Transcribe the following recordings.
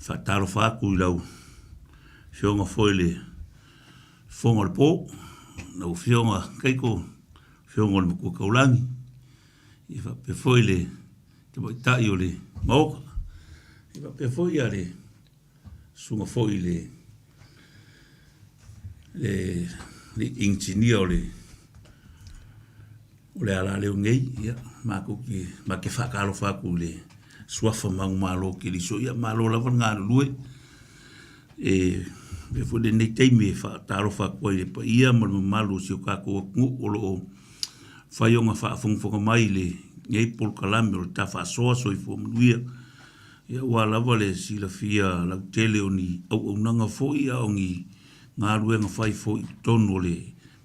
Faatalofa atu i lau Afioga foi i le Fofoga o le Po, lau Afioga Keiko, Afioga o le Matua Taulagi, ia faapea foi le Tamaitai o le Maota, ia faapea foi ia le Susuga foi i le le Inisinia o le o le alaleo nei, ia, matou te, ma te faatalofa atu i le suafa manumalo o Keriso, ia malo lava le galulue. E avea foi lenei taimi e faatalofa atu ai i le paia ma le mamalu o si o tatou atunuu o lo o fai ona faafogafoga mai i lenei polokalame o le Tafaasoa Soifua Manuia. Ia aua lava le silafia lautele o ni auaunaga foi a o ni galuega fai foi i totonu o le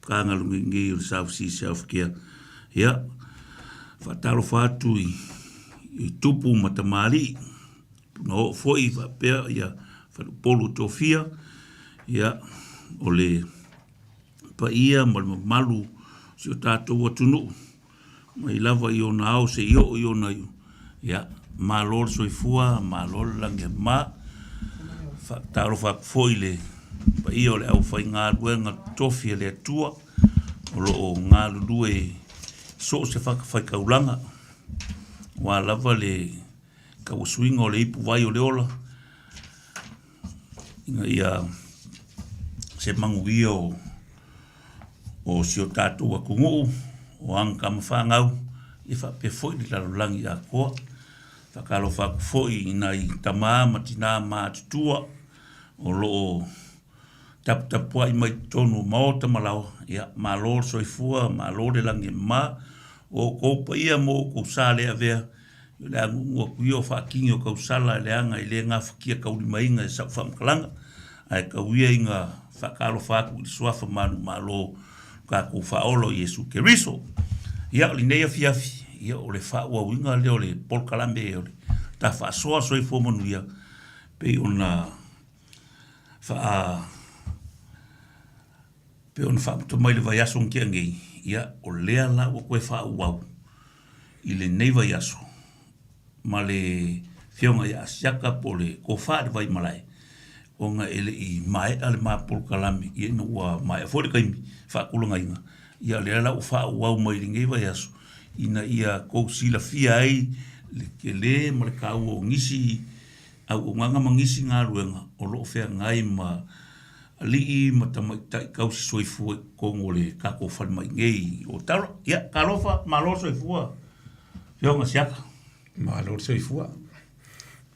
Matagaluega nei o le South Seas Health Care. Ia, faatalofa atu i, i tupu ma tamalii, punaoo foi faapea ia faleupolu o tofia, ia, o le paia ma le mamalu o si o tatou atunuu, mai lava i ona ao seia oo i ona iu. Ia, malo le soifua, malo le lagi e mama. Faatalofa atu foi i le paia o le aufaigaluega totofi a le Atua o lo o galulue i so o se fatafaitaulaga, aua lava le tauasuina o le ipuvai o le ola ina ia se manuia o o si o tatou atunuu, o ana tama fanau, ia faapea foi le lalolagi atoa. Faatalofa atu foi i nai tama ma tina matutua o lo o taputapuai mai totonu o maota ma laoa, ia malo le soifua, malo le lagi e mama. O outou paia ma outou sa le avea, o le a nuunuu atu ia o faatini o tausala leaga e le gafatia taulimaina e sau faamatalaga, ae tau ia ina faatalofa atu i le Suafa manumalo o tatou Faaola o Iesu Keriso. Ia, o lenei afiafi, ia, o le faaauauina lea o le polokalame o le Tafaasoa Soifua Manuia, pei ona faa pei ona faamuta mai i le vaiaso na tea nei, ia, o lea la ua toe faaauau i lenei vaiaso ma le Afioga ia Asiata po o le Tofa i le Vaimalae, ona e le i maea le ma polokalame, ia ina ua maea foi le taimi faatulagaina, ia o lea la ua faaauau mai i lenei vaiaso, ina ia tou silafia ai le tele ma le taua o nisi auaunaga ma nisi galuega o lo o feagai ma alii ma tamaitai tausi soifua i totonu o le tatou falemai nei o Taula. Ia, talofa, malo le soifua, Afioga Siaka. Malo le soifua.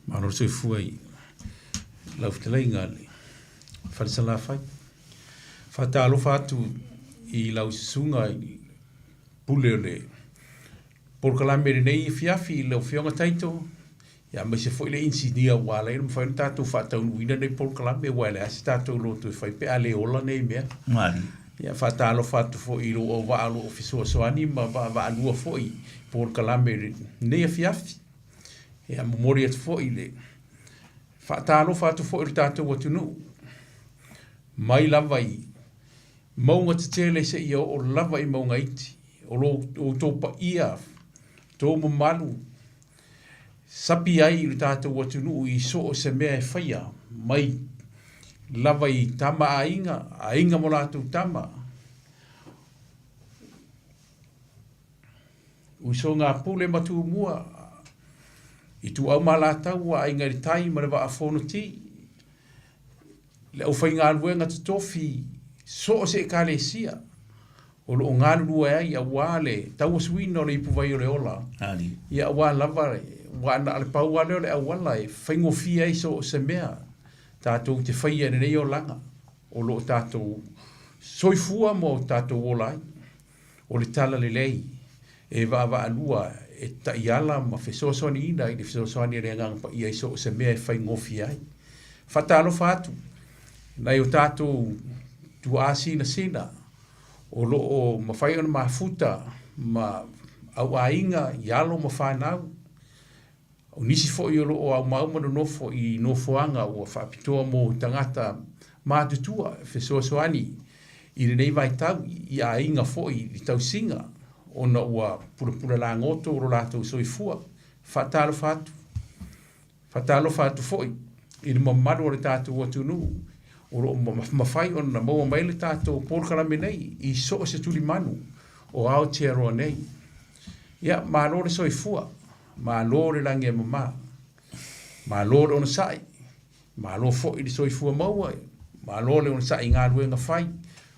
Malo le soifua i lau fetalaiga i le Fale Salafai. Faatalofa atu i lau susuga i le pule o le polokalame i lenei afiafi i lau Afioga Taito, ia aemaise foi le inisinia ua ala ai ona mafai ona tatou faataunuuina lenei polokalame aua e leai se tatou loto e fai pe a le ola nei mea. Malie. Ia faatalofa atu foi i lou auvaa o lo o fesoasoani ma vaavaalua foi i polokalame i lenei afiafi. Ia momoli atu foi le faatalofa atu foi i le tatou atunuu mai lava i mauga tetele seia oo lava i mauga iti. O lo outou paia, outou mamalu sapi ai i lo tatou atunuu i so o se mea e faia mai lava i tama a aiga, aiga ma latou tama, usoga a Pule ma Tumua, Ituau ma Alataua, Aiga i le Tai ma le Vaa Fonoti, le aufaigaluega totofi so o se Ekalesia o lo o galulue ai aua le tauasuina o le ipuvai o le ola. Ia aua lava, aua na o le pau lava lea o le auala e faigofie ai so o se mea tatou te faia i lenei olaga o lo o tatou soifua ma o tatou ola ai. O le talalelei e vaavaalua e taiala ma fesoasoaniina i le fesoasoani a le Agaga Paia i so o se mea e faigofie ai. Faatalofa atu i nai o tatou tuaa sinasina o lo o mafai ona mafuta ma auaiga i alo ma fanau. O nisi foi o lo o aumau ma nonofo i nofoaga ua faapitoa mo tagata matutua e fesoasoani i lenei vaitau i aiga foi i tausiga ona ua pulapula lagoto lo latou soifua. Faatalofa atu. Faatalofa atu foi i le mamalu o le tatou atunuu o lo o mafai ona maua mai le tatou polokalame nei i so o se tulimanu o Aotearoa nei. Ia, malo le soifua, malo le lagi e mama, malo le onosai, malo foi le soifua maua, malo le onosai i galuega fai.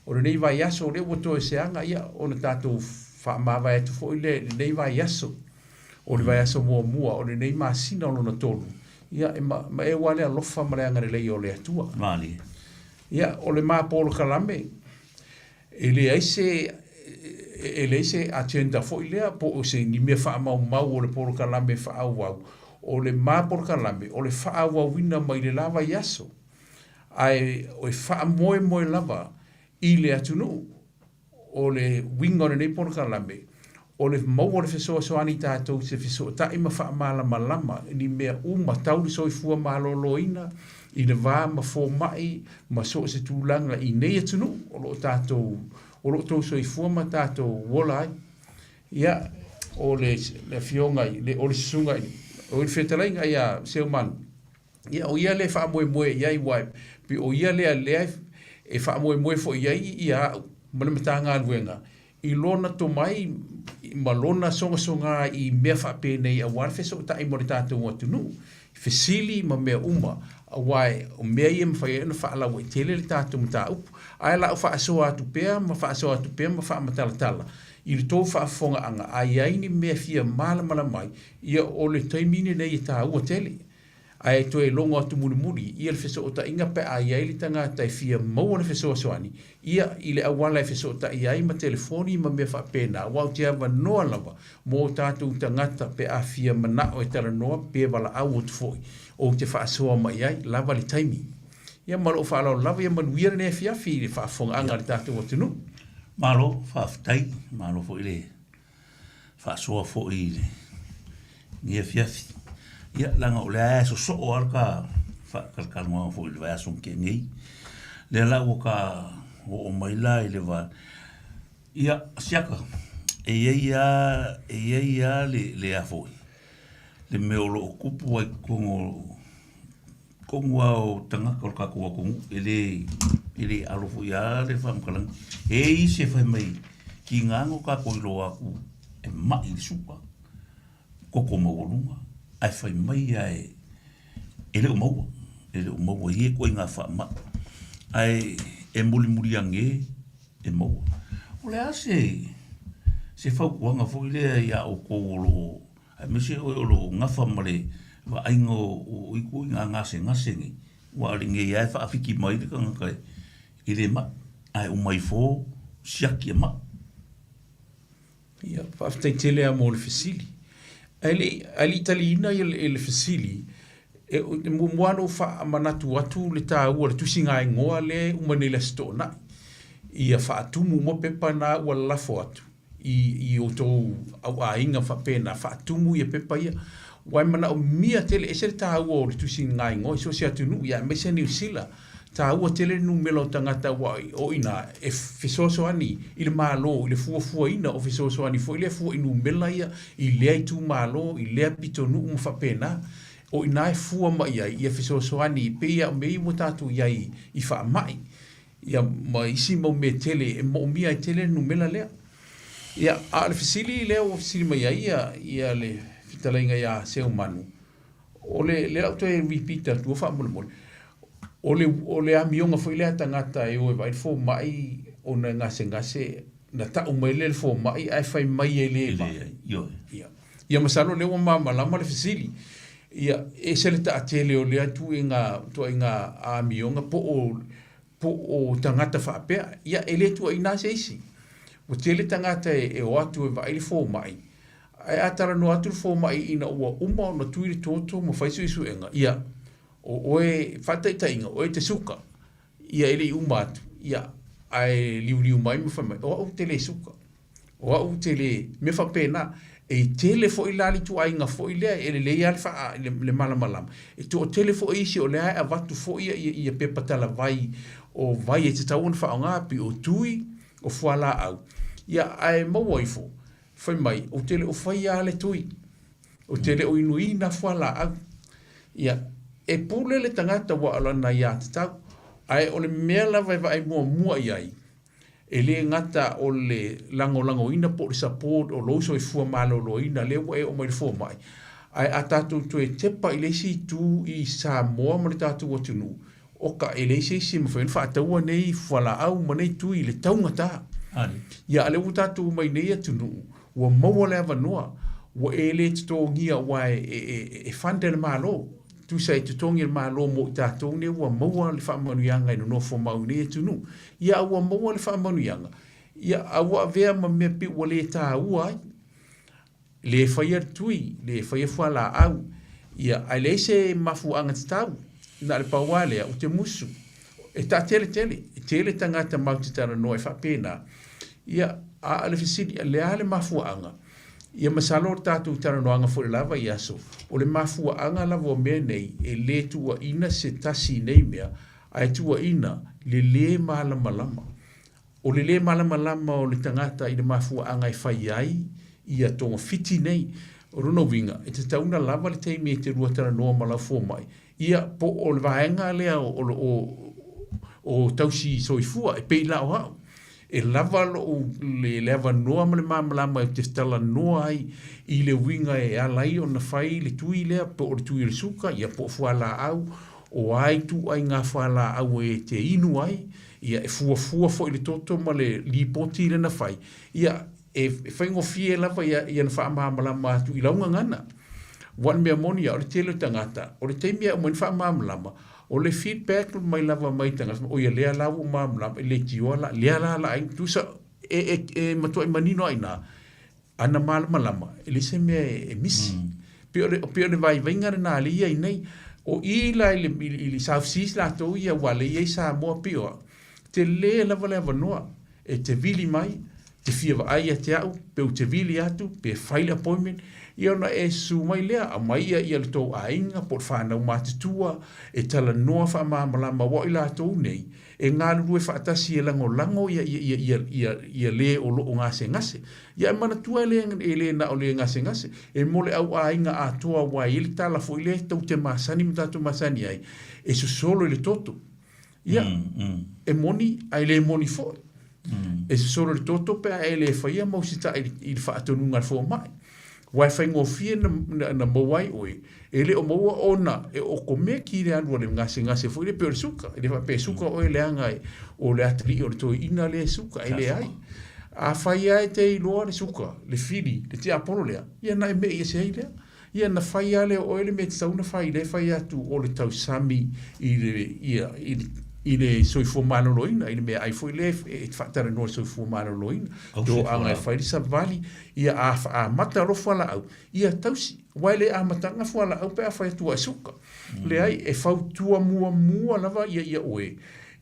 O lenei vaiaso o lea ua toe seaga, ia, ona tatou faamavae atu foi lea i lenei vaiaso. O le vaiaso muamua o lenei masina o lona tolu, ia, e maeu lava le alofa ma le agalelei o le Atua. Malie. Ia, o le ma polokalame, e leai se e leai se agenda foi lea po o se ni mea faamaumau o le polokalame faaauau. O le ma polokalame, o le faaauauina mai le la vaiaso, ae e faamoemoe lava i le atunuu. O le uiga o lenei polokalame, o le maua o le fesoasoani tatou te fesootai ma faamalamalama i ni mea uma tau le soifua maloloina i le va ma fomai ma so o se tulaga i nei atunuu o lo o tatou o lo o tou soifua ma tatou ola ai. Ia, o le le afioga i le o le susuga i le o le fetalaiga ia Seumanu, Ia, o ia lea e faamoemoe i ai, aua pei o ia lea lea e faamoemoe foi i ai ia au ma le Matagaluega i lona tomai ma lona sogasoga i mea faapenei aua le fesootai mo le tatou atunuu, fesili ma mea uma, aua o mea ia e mafai ai ona faalauaitele le tatou mataupu. Ae o le a ou faasoa atu pea ma faasoa atu pea ma faamatalatala i le tou faafofogaaga, a i ai ni mea e fia malamalama ai, ia o le taimi lenei e taua tele. Ae toe logo atu mulimuli ia le fesootaiga pe a i ai le tagata e fia maua le fesoasoani ia i le auala e fesootai ai ma telefoni ma mea faapena aua ou te avanoa lava mo o tatou tagata pe a fia manao e talanoa pe valaau atu foi ou te faasoa mai ai lava le taimi. Ia ma lou faaaloalo lava ia manuia lenei afiafi i le faafofogaaga a le tatou atunuu. Malo faafetai, malo foi le faasoa foi i lenei afiafi. Ia, leaga o lea e sosoo lava le ta faatalatalanoaga foi i le vaiaso na tea nei. Lea la ua ta oo mai la i le va... Ia, siaka, e i ai lava, e i ai lava le, le a foi, le mea o lo o tupu ai i totonu o totonu lava o tagata o le tatou atunuu, e le, e le alo foi lava le faamatalaga. E i ai isi e fai mai, tiga ona tatou iloa atu e mai le suka, toto maualuga, ae fai mai lava e le o maua, e le o maua i ia ituaiga faamai, ae e mulimuli ane e maua. O le a se, se fautuaga foi lea ia outou o lo o Aemaise oe o lo o gafa ma le vaaiga o ituaiga gasegase nei, aua o lenei lava e faafiki mai le tagata e le mai, ae uma ifo siaki e mai. Ia, faafetai tele lava mo le fesili. Ae le i taliina le fesili, e muamua lava ona ou faamanatu atu le taua o le tusigaigoa lea e uma nei i le Aso Toonai, ia faatumu uma pepa na ua lalafo atu. i, i outou auaiga faapena, faatumu ia pepa ia. Ua e manaomia tele, ese le taua o le tusigaigoa i so o se atunuu, ia aemaise Niu Sila. Taua tele le numera o tagata aua o i ina e fesoasoani i le Malo i le fuafuaina o fesoasoani foi lea fua i numera ia i lea itumalo, i lea pitonuu ma faapena. O i ina e fua mai ai ia fesoasoani e pei lava o mea ia ua tatou i ai i faamai. Ia, ma isi mau mea tele e moomia ai tele le numera lea. Ia, a o le fesili lea ua fesili mai ai ia, ia le fetalaiga ia Seumanu, o le, lea o le a ou toe repeat atua faamolemole, o le, o le amioga foi lea a tagata e o e vaai le fomai ona e gasegase, na tau mai lea e le fomai ae fai mai e le mai. Ia. Ia masalo o lea ua malamalama le fesili. Ia, e ese le taatele o lea ituaiga, ituaiga amioga po o, po o tagata faapea. Ia, e le tuuaina lava se isi. Ua tele tagata e, e o atu e vaai le fomai, ae a talanoa atu le fomai ina ua uma ona tui le toto ma fai suesuega, ia, o oe, faataitaiga, o oe e te suka, ia e le i uma atu, ia, ae liuliu mai ma fai mai, o au ou te le suka. O au ou te le, mea faapena. E tele foi la le ituaiga foi lea, e lelei lava le faa, le, le malamalama. E toatele foi isi o lea e avatu foi ia, ia, ia pepa talavai o vai e tatau ona faaaoga, pei o tui, o fualaau. Ia, ae maua ifo, fai mai, ou te le o faia lava le tui. Ou te le o inuina fualaau. Ia. E pule le tagata ua o lana aiatatau, ae o le mea lava e vaai muamua i ai, e le gata o le lagolagoina po o le support o lou soifua maloloina lea ua e oo mai i le fomai, ae a tatou toe tepa i le isi itu i Samoa ma le tatou atunuu, oka, e leai se isi e mafai ona faataua nei fualaau ma nei tui i le taugata. Ia, a o lea ua tatou omai i nei atunuu, ua maua le avanoa, ua e le totogia aua e fund e le Malo, tusa e totogi e le Malo mo i tatou nei ua maua le faamanuiaga e nonofo mau i nei atunuu. Ia a ua maua le faamanuiaga, ia a ua avea ma mea pei ua le taua ai, le faia le tui, le faia fualaau, ia ae leai se mafuaaga tatau, na o le pau lava lea, ou te musu. E taatele tele, e tele tagata matou te talanoa ai faapena. Ia, a o le fesili, o le a le mafuaaga? Ia masalo o le tatou talanoaga foi lava i aso, o le mafuaaga lava o mea nei, e le tuuaina se tasi i nei mea, ae tuuaina le lē malamalama. O le lē malamalama o le tagata i le mafuaaga e fai ai ia togafiti nei. O lona uiga, e tatau ona lava le taimi e te lua talanoa ma lau fomai, ia po o le vaega lea o lo o o tausi soifua, e pei la o au, e lava lou le, le avanoa ma le malamalama ou te talanoa ai i le uiga e ala ai ona fai le tui lea, po o le tui o le suka, ia po o fualaau, o a ituaiga fualaau e te inu ai, ia e fuafua foi i le toto ma le lipoti lea na fai, ia e faigofie lava ia, ia na faamalamalama atu i lau gagana. Ua o le mea moni ia, o le tele o tagata, o le taimi e aumai ni faamalamalama, o le feedback mai lava mai tagata, oi ia lea la ua ou malamalama, e leitioa la, lea la la ai, tusa, e, e, e matuai manino lava i ina, ana malamalama, e leai se mea e, e misi. Pei o le, pei o le vaivaiga lena lea e i ai nei. O i la i le, i le South Seas latou ia aua lea e i ai Samoa pei o au, tele lava le avanoa e te vili mai, te fia vaai ia te au, pe ou te vili atu, pe fai le appointment, ia ona e susu mai lea, aumai ia, ia le tou aiga po o le fanau matutua e talanoa faamalamalama aua o i latou nei, e galulue faatasi e lagolago ia, ia, ia, ia, ia, ia le o lo o gasegase. Ia e manatua e le, e le na o le gasegase, e mo le au aiga atoa aua e i ai le tala foi lea tou te masani ma tatou masani ai, e sosolo i le toto. Ia, e moni ae le moni foi. E sosolo i le toto pe a e le faia mau sitaʻi i le faatonuga a le fomai. Aua e faigofie na, na, na maua ai oe, e le o maua ona e okomeki le alu a le gasegase foi lea pei o le suka. E le faapea e suka oe leaga e, o le atalii o le toeaina lea e suka, e leai. Afai lava e te iloa le suka, le fili, le tiapolo lea, ia na e me'i ese ai lea. Ia na fai lava lea o oe le mea e tatau ona fai, lea e fai atu o le tausami i le, ia, i le, i le soifua maloloina, i le meaai foi lea e faatalanoa i le soifua maloloina. Toaga e fai le savali, ia a amata loa fualaau, ia tausi. Aua e le amataga fualaau pe a fai atu ua e suka. Leai, e fautua muamua lava ia ia oe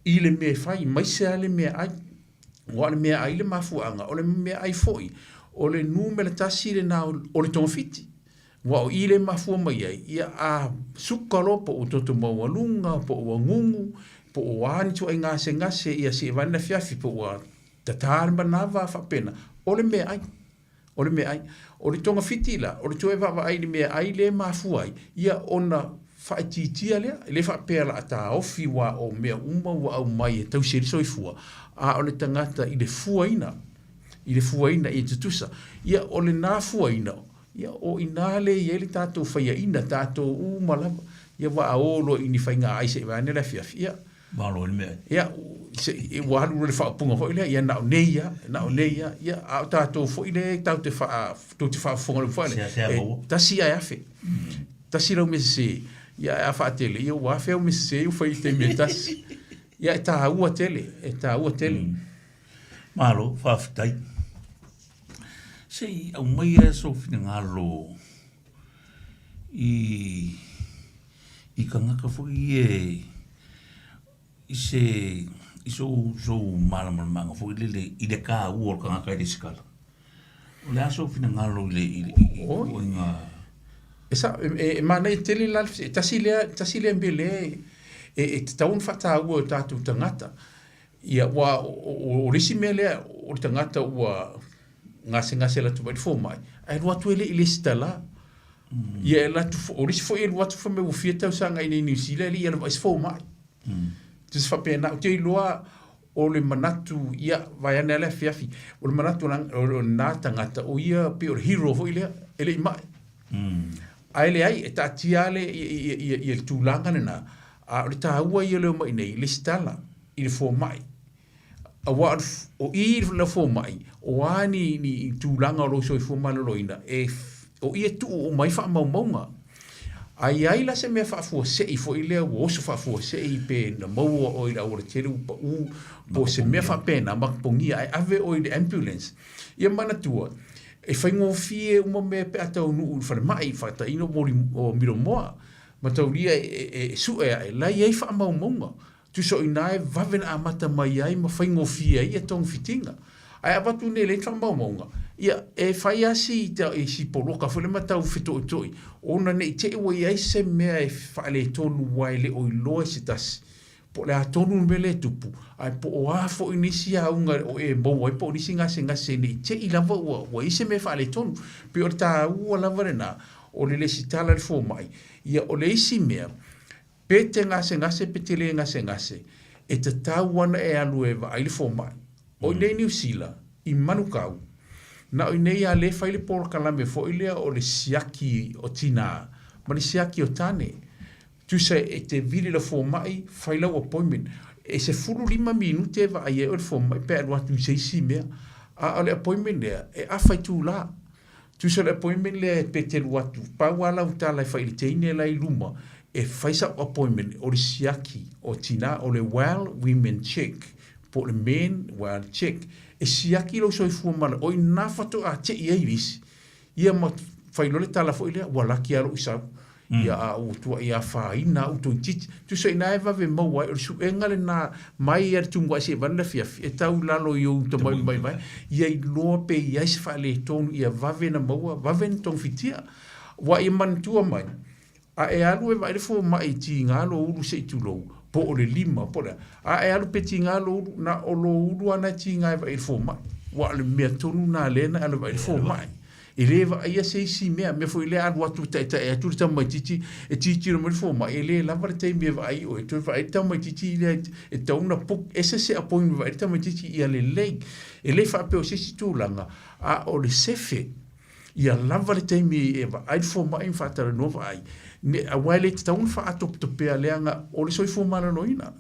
i le mea e fai, maise lava le meaai. Aua o le meaai le mafuaaga, o le meaai foi, o le numera tasi lena o le togafiti. Aua o i lea e mafua mai ai, ia a suka loa po ua toto maualuga, po ua gugu, po o a ni ituaiga gasegase, ia se i vae le afiafi po ua tata le manava faapena, o le meaai. O le meaai. O le togafiti la, o le toe vaavaai i le meaai lea e mafua ai, ia ona faaitiitia lea. E le faapea o le a taofi aua o mea uma ua aumai e tausi ai le soifua, a o le tagata i le fuaina, i le fuaina ia tutusa. Ia o lena fuaina, ia o i ina lea e i ai le tatou faiaina, tatou uma lava. Ia aua a o loa i ni faiga ai se i vaeane le afiafi, ia, Malo i le mea. Ia, se, ua alu loa le faaupuga foi lea, ia na o nei lava, na o nei lava. Ia, a o tatou foi lea tatou te faa, tou te faafofoga i le upu foi lea, Sea, sea maua. e tasi ae afe. Tasi lau mea sese, ia ae a faatele, ia ua afe au mea sese ua fai i le taimi e tasi. Ia, e taua tele, e taua tele. Malo, faafetai. Se i aumaia sou finagalo i i tagata foi ia i se i sou sou malamalamaaga foi lele i le taua o le tagata e lesitala. O le a sou finagalo i le i le i ituaiga E sa e manaia tele la e tasi lea tasi lea mea lea e e tatau ona faataua e o tatou tagata. Ia aua o le isi mea lea o le tagata ua gasegase alu atu mai i le fomai, ae alu atu e le i lesitala. Ia e alu atu fo, o le isi foi e alu atu fai mai ua fia tausaga i inei i Niu Sila e le i alu vaai se fomai. Tusa faapena, ou te iloa o le manatu, ia vaeane lava le afiafi, o le manatu o lena tagata o ia pei o le hero foi lea, e le i mai. Ae leai, e taatia lava le, ia, ia, ia le tulaga lena, a o le taua ia o le omai i inei, lesitala i le fomai. Aua o i i le fomai, o a ni, ni tulaga o lou soifua maloloina, e, o i e tuu uma ai faamaumauga. A i ai la se mea faafuasei foi lea ua oso faafuasei pe na maua oe i le aualatele ua pau, po o se mea faapena, matapogia ae ave oe i le ambulance. Ia manatua, e faigofie uma mea pe a taunuu i le falemai, faataino o Milomoa, mataulia e sue ae, la e i ai faamaumauga. Tusa o i ina e vave ona amata mai ai ma faigofie ai ia togafitiga. Ae avatu nei e leai ni faamaumauga, ia e fai lava si, si poloka foi lea ma tau fetoitoi ona ne i te i ua i ai se mea e faaletonu aua e le o iloa e se tasi po o le a tonu le mea lea e tupu, ae po o a foi nisi auga o e maua ai po o nisi gasegase ne i te i lava ua, ua i ai se mea e faaletonu. E pei o le taua lava lena o le lesitala i le fomai. Ia o le isi mea, Pe te gasegase pe te le gasegase, e tatau ana e alu e vaai le fomai. O i nei Niu Sila, i Manukau, na o i nei a le fai le polokalame foi lea o le siaki o tinā ma le siaki o tane. Tusa e te vili i le fomai, fai lau appointment. E 15 minute e vaai ai oe i le fomai pe a alu atu i se isi mea. A o le appointment lea, e afa itulā. Tusa o le appointment lea e pe te alu atu, pau lava lau tala e fai i le teine la i luma, e fai sau appointment o le siaki o tina, o le well women check po o le men well check, e siaki lou soifua maloloina, o i ina faatoa tei ai le isi. Ia ma fai loa le tala foi lea, ua laki lava lou sau. Ia a ua tuai afaina au toeitiiti. Tusa ina e vave maua ai, o le suega lena mai a le Tumuai seia vale le afiafi, e tau i lalo i ou tamatamaimai, ia iloa pe i ai se faaletonu ia vave ona maua, vave ona togafitia. Aua ia manatua mai, a e alu e vaai le fomai i tiga lou ulu se i tulou, po o le lima, po o le a, a e alu pe tiga lou ulu, na o lou ulu lava na e tiga e vaai i le fomai. Aua o le mea tonu lena lea na e alu e vaai i le fomai. E le vaaia se isi mea, mea foi lea alu atu taetae atu le tamaitiiti e tilotilo mai le fomai, e le lava le taimi e vaai i oe, toe vaai le tamaitiiti lea e tatau ona book ese se appointment e vaai le tamaitiiti ia lelei. E le faapea o se isi tulaga, a o le sefe ia lava le taimi e vaai le fomai ma faatalanoa vaai, aua e le tatau ona faaatopatopea leaga o le soifua maloloina.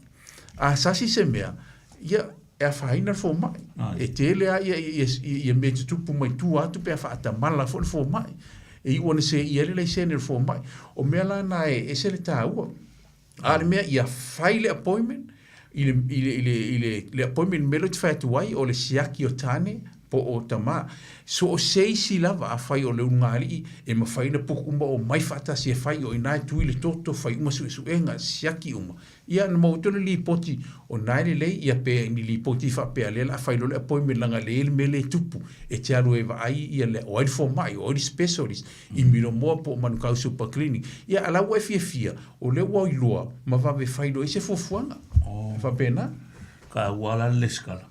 A sasi se mea, ia e afaina le fomai. E tele lava ia, ia, ia mea e tutupu mai tua atu pe a faatamala foi le fomai. E iu ana seia ai le laisene o le fomai. O mea la na e ese le taua. A o le mea ia fai le appointment, i le, i le, i le, i le, le appointment mea lea ou te fai atu ai, o le siaki o tane po o tama. So o se isi lava, afai o le ulugalii, e mafai ona book uma omai faatasi e fai, o i ina e tui le toto, fai uma suesuega, siaki uma. Ia na maua atu le lipoti o na e lelei ia pe ni lipoti faapea lea la fai loa le appointment leaga le i ai le mea lea e tupu e te alu e vaai ia le o ai le fomai o ai le specialist i Milomoa po o Manukau Super Clinic ia a la ua e fiafia o lea ua iloa ma vave fai loa i ai se fuafuaga e faapena. Taua la le lesitala.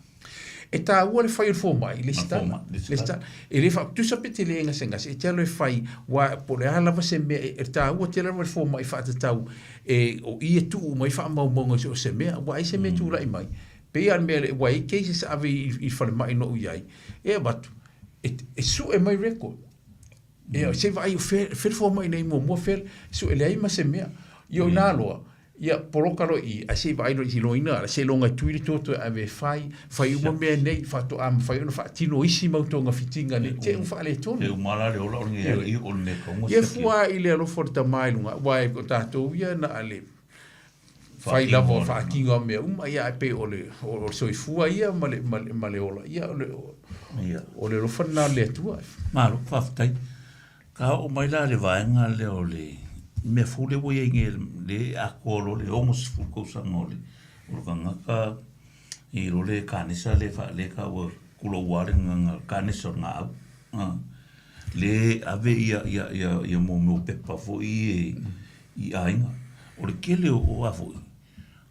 E taua le fai o le fomai, lesitala, lesitala. E le faatusa pe te le gasegase, e te alu e fai, aua po o le a lava se mea, e taua tele lava le fomai faatatau e, o i e tuu uma ai faamaumauga i so o se mea, aua ai se mea e tulai mai. Pei lava o le mea, aua e i ai cases sa ave i le falemai na ou i ai, e avatu, e sue mai record. E, se i vaai o fea le fomai nei muamua, fea, sue leai ma se mea. Ia o i ina loa, Ia, poloka loa i i, ae se i vaai loa i loina, seiloga e tui le toto e ave e fai, fai uma mea nei, faatoa mafai ona faatino isi mau togafitiga ne i te i ua faaletonu. E uma la le ola o le i o le mea taunga. Ia fua i le alofa o le Tama i luga, aua o tatou ia na o le fai lava o faatino mea uma, ia ae pei o le soifua ia ma le ola, ia o le alofa lena o le Atua. Malo, faafetai. Ka oo mai la le vaega lea o le mea fou lea ua i ai nei le atoa loa le 60 tausaga o le o le tagata i lo le kanesa le fa le taua tuloua le gagana kanesa o le gaau le ave ia ia ia ia mo mea o pepa foi e i aiga. O le tele o a foi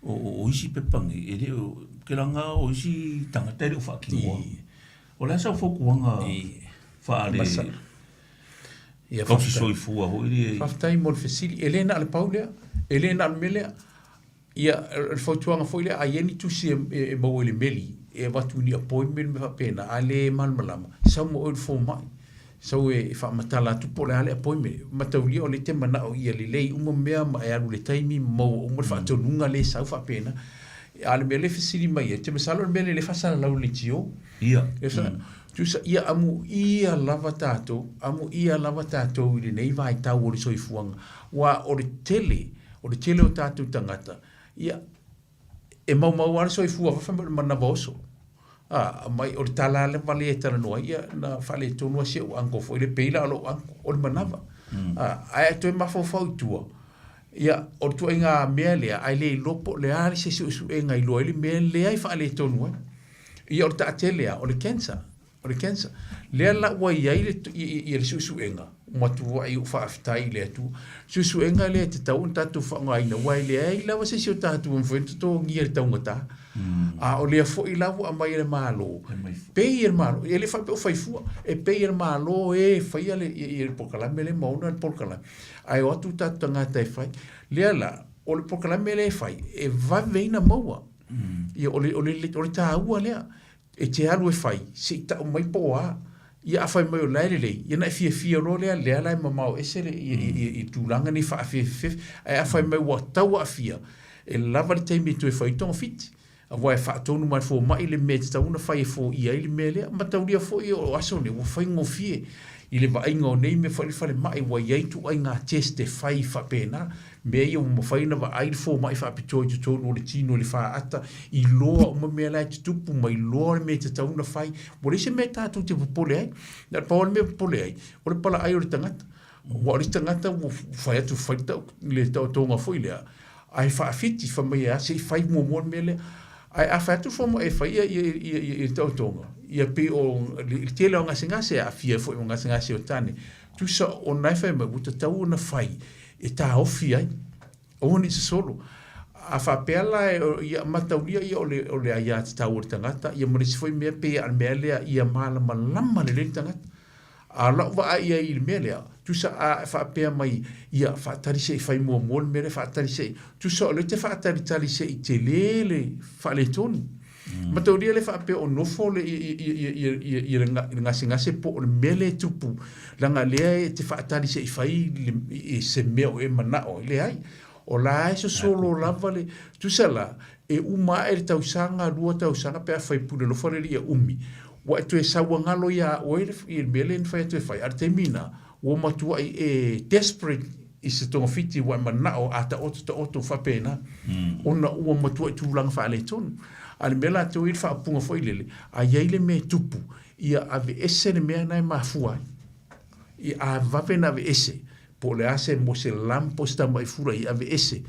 o o isi pepa nei e le o ke laga o isi tagata e le o faatinoa. O le a sau fautuaga faale... Ia, tausi faafetai. soifua foi lea. Faafetai mo le fesili. E le na o le pau lea, e le na o le mea lea. Ia, o le fautuaga foi lea, a i ai ni tusi e maua i le meli, e avatu i ni appointment ma mea faapena, a le malamalama, sau ma oe i le fomai. Sau e faamatala atu po o le a le appointment. Mataulia o lea e te manao ia lelei uma mea ma e alu i le taimi ma maua uma le faatonuga lea e sau faapena. A o le mea lea e fesili mai ai, ou te masalo o le mea lea o lea e faasalalau e le leitio. Ia. Tusa, ia amuia lava tatou, amuia lava tatou i lenei vaitau o le soifuaga, aua o le tele, o le tele o tatou tagata, ia, e maumau lava le soifua fai mai o le manava oso. A, mai o le tala lava lea e talanoa ai, ia, na faaletonu lava si ou uncle foi lea, pei la o lou uncle, o le manava. A, ae a toe mafaufau i tua, ia, o le ituaiga mea lea, ae le iloa po o le a se suesuega e iloa ai le mea lea e faaletonu ai. Ia o le taatele lava, o le cancer, o le cancer. Lea la ua i ai le, ia le suesuega, ua matuai ou faafetai i le Atua. Suesuega lea e tatau ona tatou faaaogaina, aua e leai lava se isi o tatou e mafai ona totogia i le taugata. A o lea foi la ua aumai e le Malo, pay e le Malo, e le faapea o fai fua, e pay e le Malo e faia le, ia le polokalame lea ma ona le polokalame, ae o atu tatou tagata e fai. Lea la, o le polokalame lea e fai, e vave ai ona maua. Ia, o le, o le, o le taua lea. E te alu e fai, se i tau mai po o a. Ia a fai mai o la e lelei, ia ona e fiafia loa lea, lea la e mamao ese le, i, i, i, i tulaga nei faaafefefe. Ae a fai mai ua tau aafia, e lava le taimi e toe fai ai togafiti. Aua e faatonu mai e le fomai le mea e tatau ona fai e foia ai le mea lea. Mataulia foi o aso nei ua faigofie i le vaaiga o nei mea foi le falemai ua i ai ituaiga test e fai faapena. Mea ia ua mafai ona vaai le fomai faapitoa i totonu o le tino i le faata, iloa uma mea la e tutupu ma iloa le mea e tatau ona fai. Ua leai se mea tatou te popole ai. Na o le pau lava le mea e popole ai, o le palaai o le tagata. Aua o le isi tagata ua fai atu fai le taotoga foi lea, ae faafiti fai mai e a, se i fai muamua le mea lea. Ae a fai atu le fomai e fai le taotoga, ia pei o le tele o gasegase e aafia ai foi ma gasegase o tane, tusa o na e fai mai ua tatau ona fai e taofi ai, aua ne i sosolo. A faapea la, ia mataulia ia o le, o le aiatatau a le tagata, ia ma le isi foi mea pei lava o le mea lea ia malamalama lelei le tagata. A o lau vaai i ai i le mea lea, tusa a faapea mai, ia faatali se i fai muamua le mea lea, faatali se i, tusa o lea e te faatalitali se i tele le faaletonu. Mataulia le faapea o nofo le ia le gasegase po o le mea lea e tupu, leaga lea e te faatali se i fai se mea o e manao ai. Leai, o la e sosolo lava le, tusa la, e uma ae le tausaga, 2 tausaga pe afai pule alofa le Alii ia umi, ua e toe sauagalo ia oe le mea lea na fai atu e fai, a o le taimi lena, ua matuai e desperate i se togafiti ua e manao a taoto taoto faapena ona ua matuai tulaga faaletonu. A o le mea latou e i ai le faaupuga foi lele, a i ai le mea e tupu, ia aveese le mea lena e mafua ai. Ia a vave ona aveese, po o le a se mo se lump po o se tamai fura, ia aveese.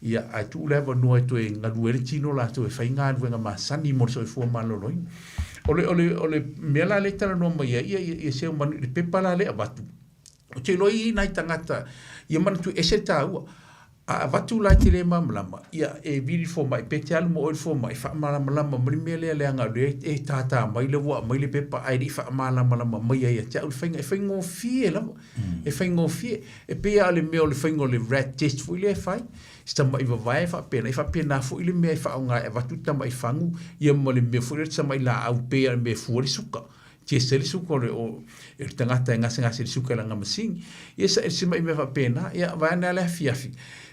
Ia, ae tuu le avanoa e toe galue ai le tino latou e fai galuega masani mo le soifua maloloina. O le, o le, o le mea la lea e talanoa mai ai, ia, ia, ia Seumanu i le pepa la lea e avatu, ou te iloa e i ai nai tagata ia manatua e ese le taua. A avatu la e te le malamalama, ia e vili le fomai, pe te alu ma oe i le fomai, faamalamalama mai le mea lea leaga o lea e tātā mai lea ua aumai le pepa ae le i faamalamalama mai ia te au le faiga. E faigofie lava. E faigofie. E pei lava o le mea o le faiga o le rat test foi lea e fai, si tamai vavae faapena, e faapena foi le mea e faaaoga e avatu le tamai fagu, ia ma le mea foi lea le tamai laau pei lava o le mea e fua ai le suka. Test ai le suka o le, o le tagata e gasegase i le suka i lana masini. Ia si tamai mea faapena, ia vaeane lava le afiafi.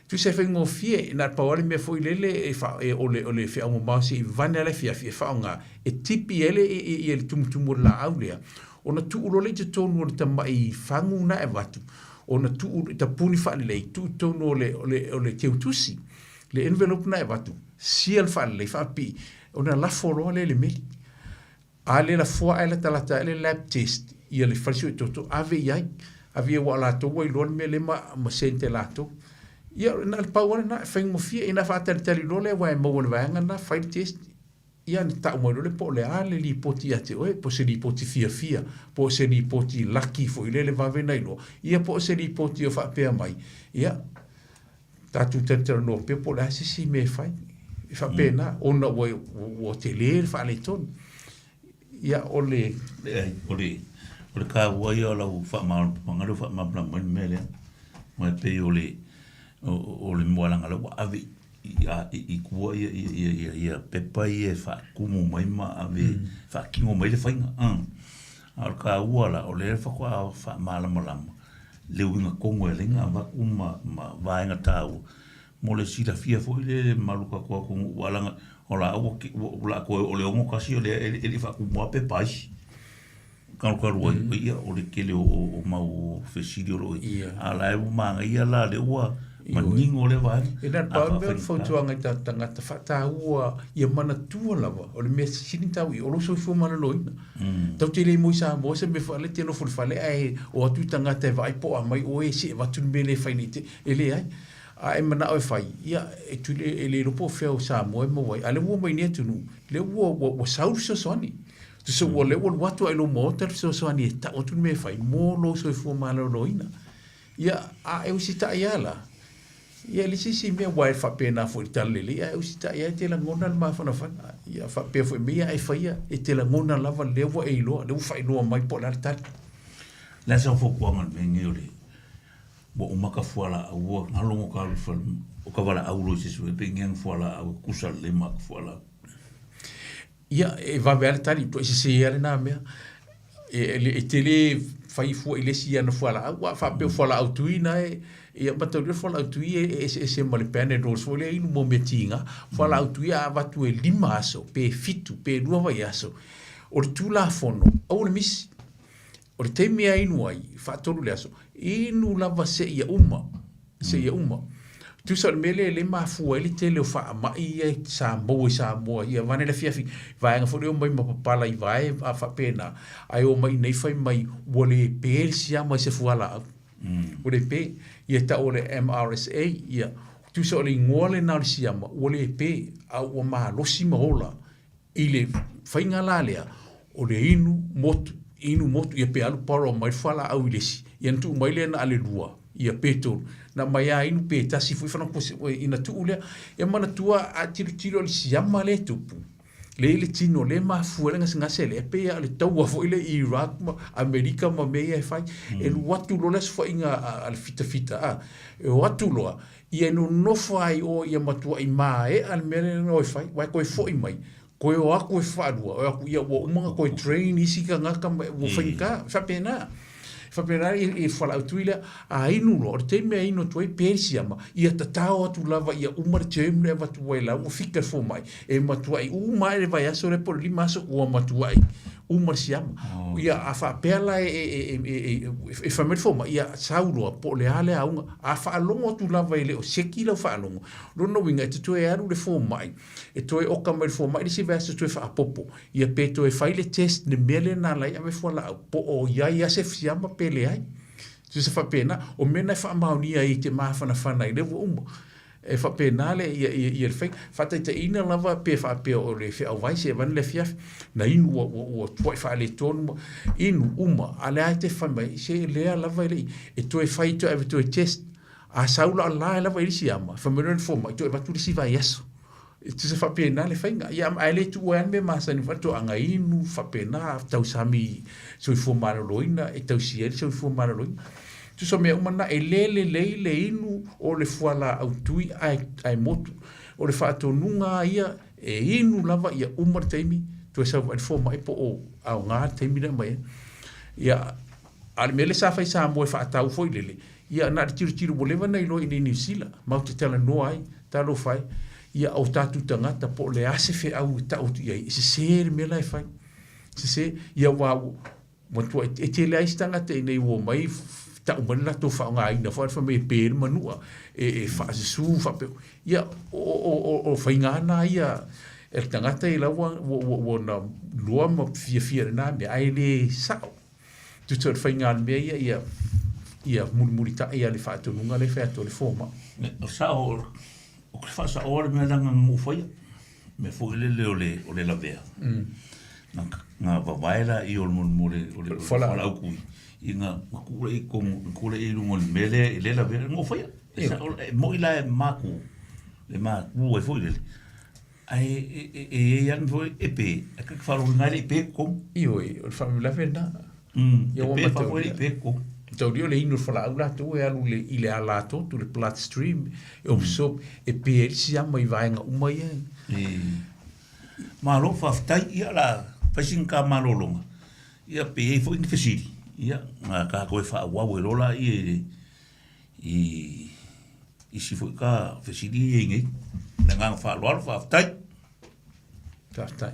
Tusa e faigofie, na o le pau lava le mea foi lele e faa, e, o le, o le feau mamao se i vane lava le afiafi e faaaoga e tipi ai le, ia le tumutumu o le laau lea, Ona tuu loa lea i totonu o le tamai fagu na e avatu, ona tuu tapuni faalelei, tuu i totonu o le, o le, o le teutusi, le envelope na e avatu, seal faalelei, faapipii, ona lafo loa lea i le meli. A le lafoa ae latalata ae le lab test ia le fale suetoto, ave i ai. Ave i ai aua o latou ua iloa le mea lea ma, ma send e latou. Ia, na o le pau lava lena, e faigofie. Ina faatalitali loa lea aua e maua i le vaega lena, fai le test, Ia na tau mai loa lea po o le a le lipoti ia te oe, po o se lipoti fiafia, po o se lipoti laki foi lele vave ona iloa, ia po o se lipoti o faapea mai, ia, tatou talatalanoa pea po o le a se isi mea e fai. E faapena, ona ua, ua tele le faaletonu. Ia, o le... Leai, o le, O le taua ia o lau faamalamalamaga lea ua faamalamalama mai le mea lea. Aua e pei o le o le moalaga lea ua ave i tua ia pepa ia e faatumu mai ma ave e faatino mai le faiga. A o le taua la, o lea faatoa faamalamalama le uiga tonu e ala ai ona avatu ma vaega taua mo le silafia foi lea e le mamalu o le tatou atunuu aua leaga o la ua o le a toe oo i le 61 o lea e le i faatumuina pepa a isi. Talu talu ai, ia o le tele o mau fesili o lo o i ai, a o la e ua manaia la lea ua manino lea vaega. E na o le pau le mea o le fautuaga i tatou tagata, faataua ia manatua lava, o le mea sili ona taua i ai, o lou soifua maloloina. Tatou te le moe i Samoa se mea foi lea e te nofo i le fale ae o atu tagata e vaai po o a mai oe e see avatu le mea lea e fai nei te, e leai. A e manao e fai, ia e e le iloa po o fea o Samoa e maua ai, a o lea ua omai nei atunuu, lea ua sau le fesoasoani. Tusa ua lea ua alu atu lava i lou maota le fesoasoani e tau atu le mea e fai mo lou soifua maloloina. Ia, a e usitai lava la, ia e leai se isi mea, aua e faapena foi i le talalelei, a e usitai lava e te lagona le mafanafana. Ia faapea foi i mea ia a e faia, e te lagona lava lea ua e iloa, lea ua faailoa mai po o le a le tali. O le a sau fautuaga i le mea lenei o le ua uma ka fualaau ua galo no ka alu i le fale o ka valaau loa i se isi mea pe ngia fualaau e tusa lelei ma ka fualaau. Ia, e vave lava le tali, ua sese lava lena mea. E te le fai fua i le isi ana fualaau, a faapea o fualaau tui na e, ia mataulia le fualaau tui e eseese ma le Panadol foi lea e inu mo mea tiga. Fualaau tui a avatu e 5 aso, pe 7, pe 2 vaiaso, o le Tulafono, aua le misi. O le taimi e inu ai, faatolu le aso, inu lava seia uma, seia uma. Tusa o le mea lea lea e mafua ai le tele o faamai ia sa maua i Samoa ia vaeane le afiafi, vaega foi lea e omai ma papala i vae a faapena, ae omai i inei fai mai ua le pe le siama i se fualaau. Ua le pe. Ia e tau o le MRSA, ia, tusa o le igoa lena o le siama, ua le pe, a ua malosi ma ola I le faiga la lea, o le inu motu, inu motu, ia pe alu borrow mai le fualaau i le isi, ia ona tuu mai lea na o le lua, ia pe tolu, na aumai lava inu pe tasi foi ina tuu lea. Ia manatua a tilotilo i le siama lea e tupu, lea i le tino lea e mafua ai le gasegase lea, e pei lava o le taua foi lea i Iraq ma Amerika ma mea ia e fai. E alu atu loa le Aso Faiga a le fitafita a, e o atu loa, Ia e nonofo ai o ia matuai maea le mea lea na o e fai, aua e toe foi mai, toe o atu e faalua, o atu ia ua uma ona toe train isi tagata ma ua faigata. E faapena. E faapena i le fualaau tui lea, a inu loa, o le taimi e inu atu ai pe le siama, ia tatao atu lava ia uma le term lea e avatu ai la ua fika le fomai, e matuai uma ae le vaiaso lea po o le 5 aso ua matuai uma le siama. Ia a faapea la e fai mai le fomai, ia sau loa po o le a le auga. A faalogo atu lava e le o seki lau faalogo, lona uiga e te toe alu i le fomai, e toe oka mai le fomai le isi vaiaso toe faaopoopo, ia pe toe fai le test i le mea lea na ala ai ave fualaau, po o i ai lava se siama pe leai. Tusa faapena, o mea na e faamaonia ai e te mafanafana ai lea ua uma. E faapena le ia ia ia le faiga. Faataitaiina lava pe faapea o le feau vai se vaeane le afiafi, na inu ua ua ua tuai faaletonu ma inu uma, a o lea lava e te fai mai, se lea lava e le i, e toe fai toe ave toe test. A sau la o la e lava i le siama, fai mai loa le fomai, toe avatu le isi vaiaso. E tusa faapena le faiga. Ia ae le tuua ai lava le mea masani foi le toaga inu faapena, tausami soifua maloloina e tausia ai le soifua maloloina. Tusa o mea uma na, e le lelei le inu o le fualaau tui ae, ae motu. O le faatonuga lava ia, e inu lava ia uma le taimi, toe sau ai le fomai po o aoga le taimi lea e aumai ai. Ia, a o le mea lea sa fai i Samoa e faatau foi lele, Ia, na o le tilotilo ua leva ona iloa i inei i Niu Sila, matou te talanoa ai, talofa e, ia o tatou tagata po o le a se feau e tau atu i ai, e sese le mea la e fai. Sese, ia aua ua matuai, e tele lava isi tagata i inei ua omai tau mai le latou faaaogaina foi lea fai mai e pe le manua, e faasusu faapea. Ia, o faiga lava na ia e le tagata ia la ua na iloa ma fiafia i lena mea, ae le sao. Tusa o le faiga o le mea ia, ia, ia mulimulitai a le faatonuga lea e fai atu a le fomai. O sao, o ke faasaoa le mea leaga na ou faia. Mea foi lele o le, o le lavea. Na, na vavae laia o le mo le, o le fualaau tui, i na, na tuu lea i totonu, na tuu lea i luga o le mea lea e le lavea, na ou faia. E sao, e moi la e maku, e maku ai foi lele. Ae e i ai lava le mea foi e pe, ae ta te faalogo ina e le i pe totonu. Ioe, o le faalavelave lena. Ia ua mataulia. Mataulia o le inu o le falaau latou e alu i le ala atoto, le blood stream, e absorb, e pe ai le siama i vaega uma ia. Malo faafetai, ia la fai sina ta malologa, ia pe i ai foi ni fesili, ia na tatou e faaauau ai loa laia i le i isi foi ta fesili ia i ai nei. Ma le agaga faaaloalo, faafetai. Faafetai.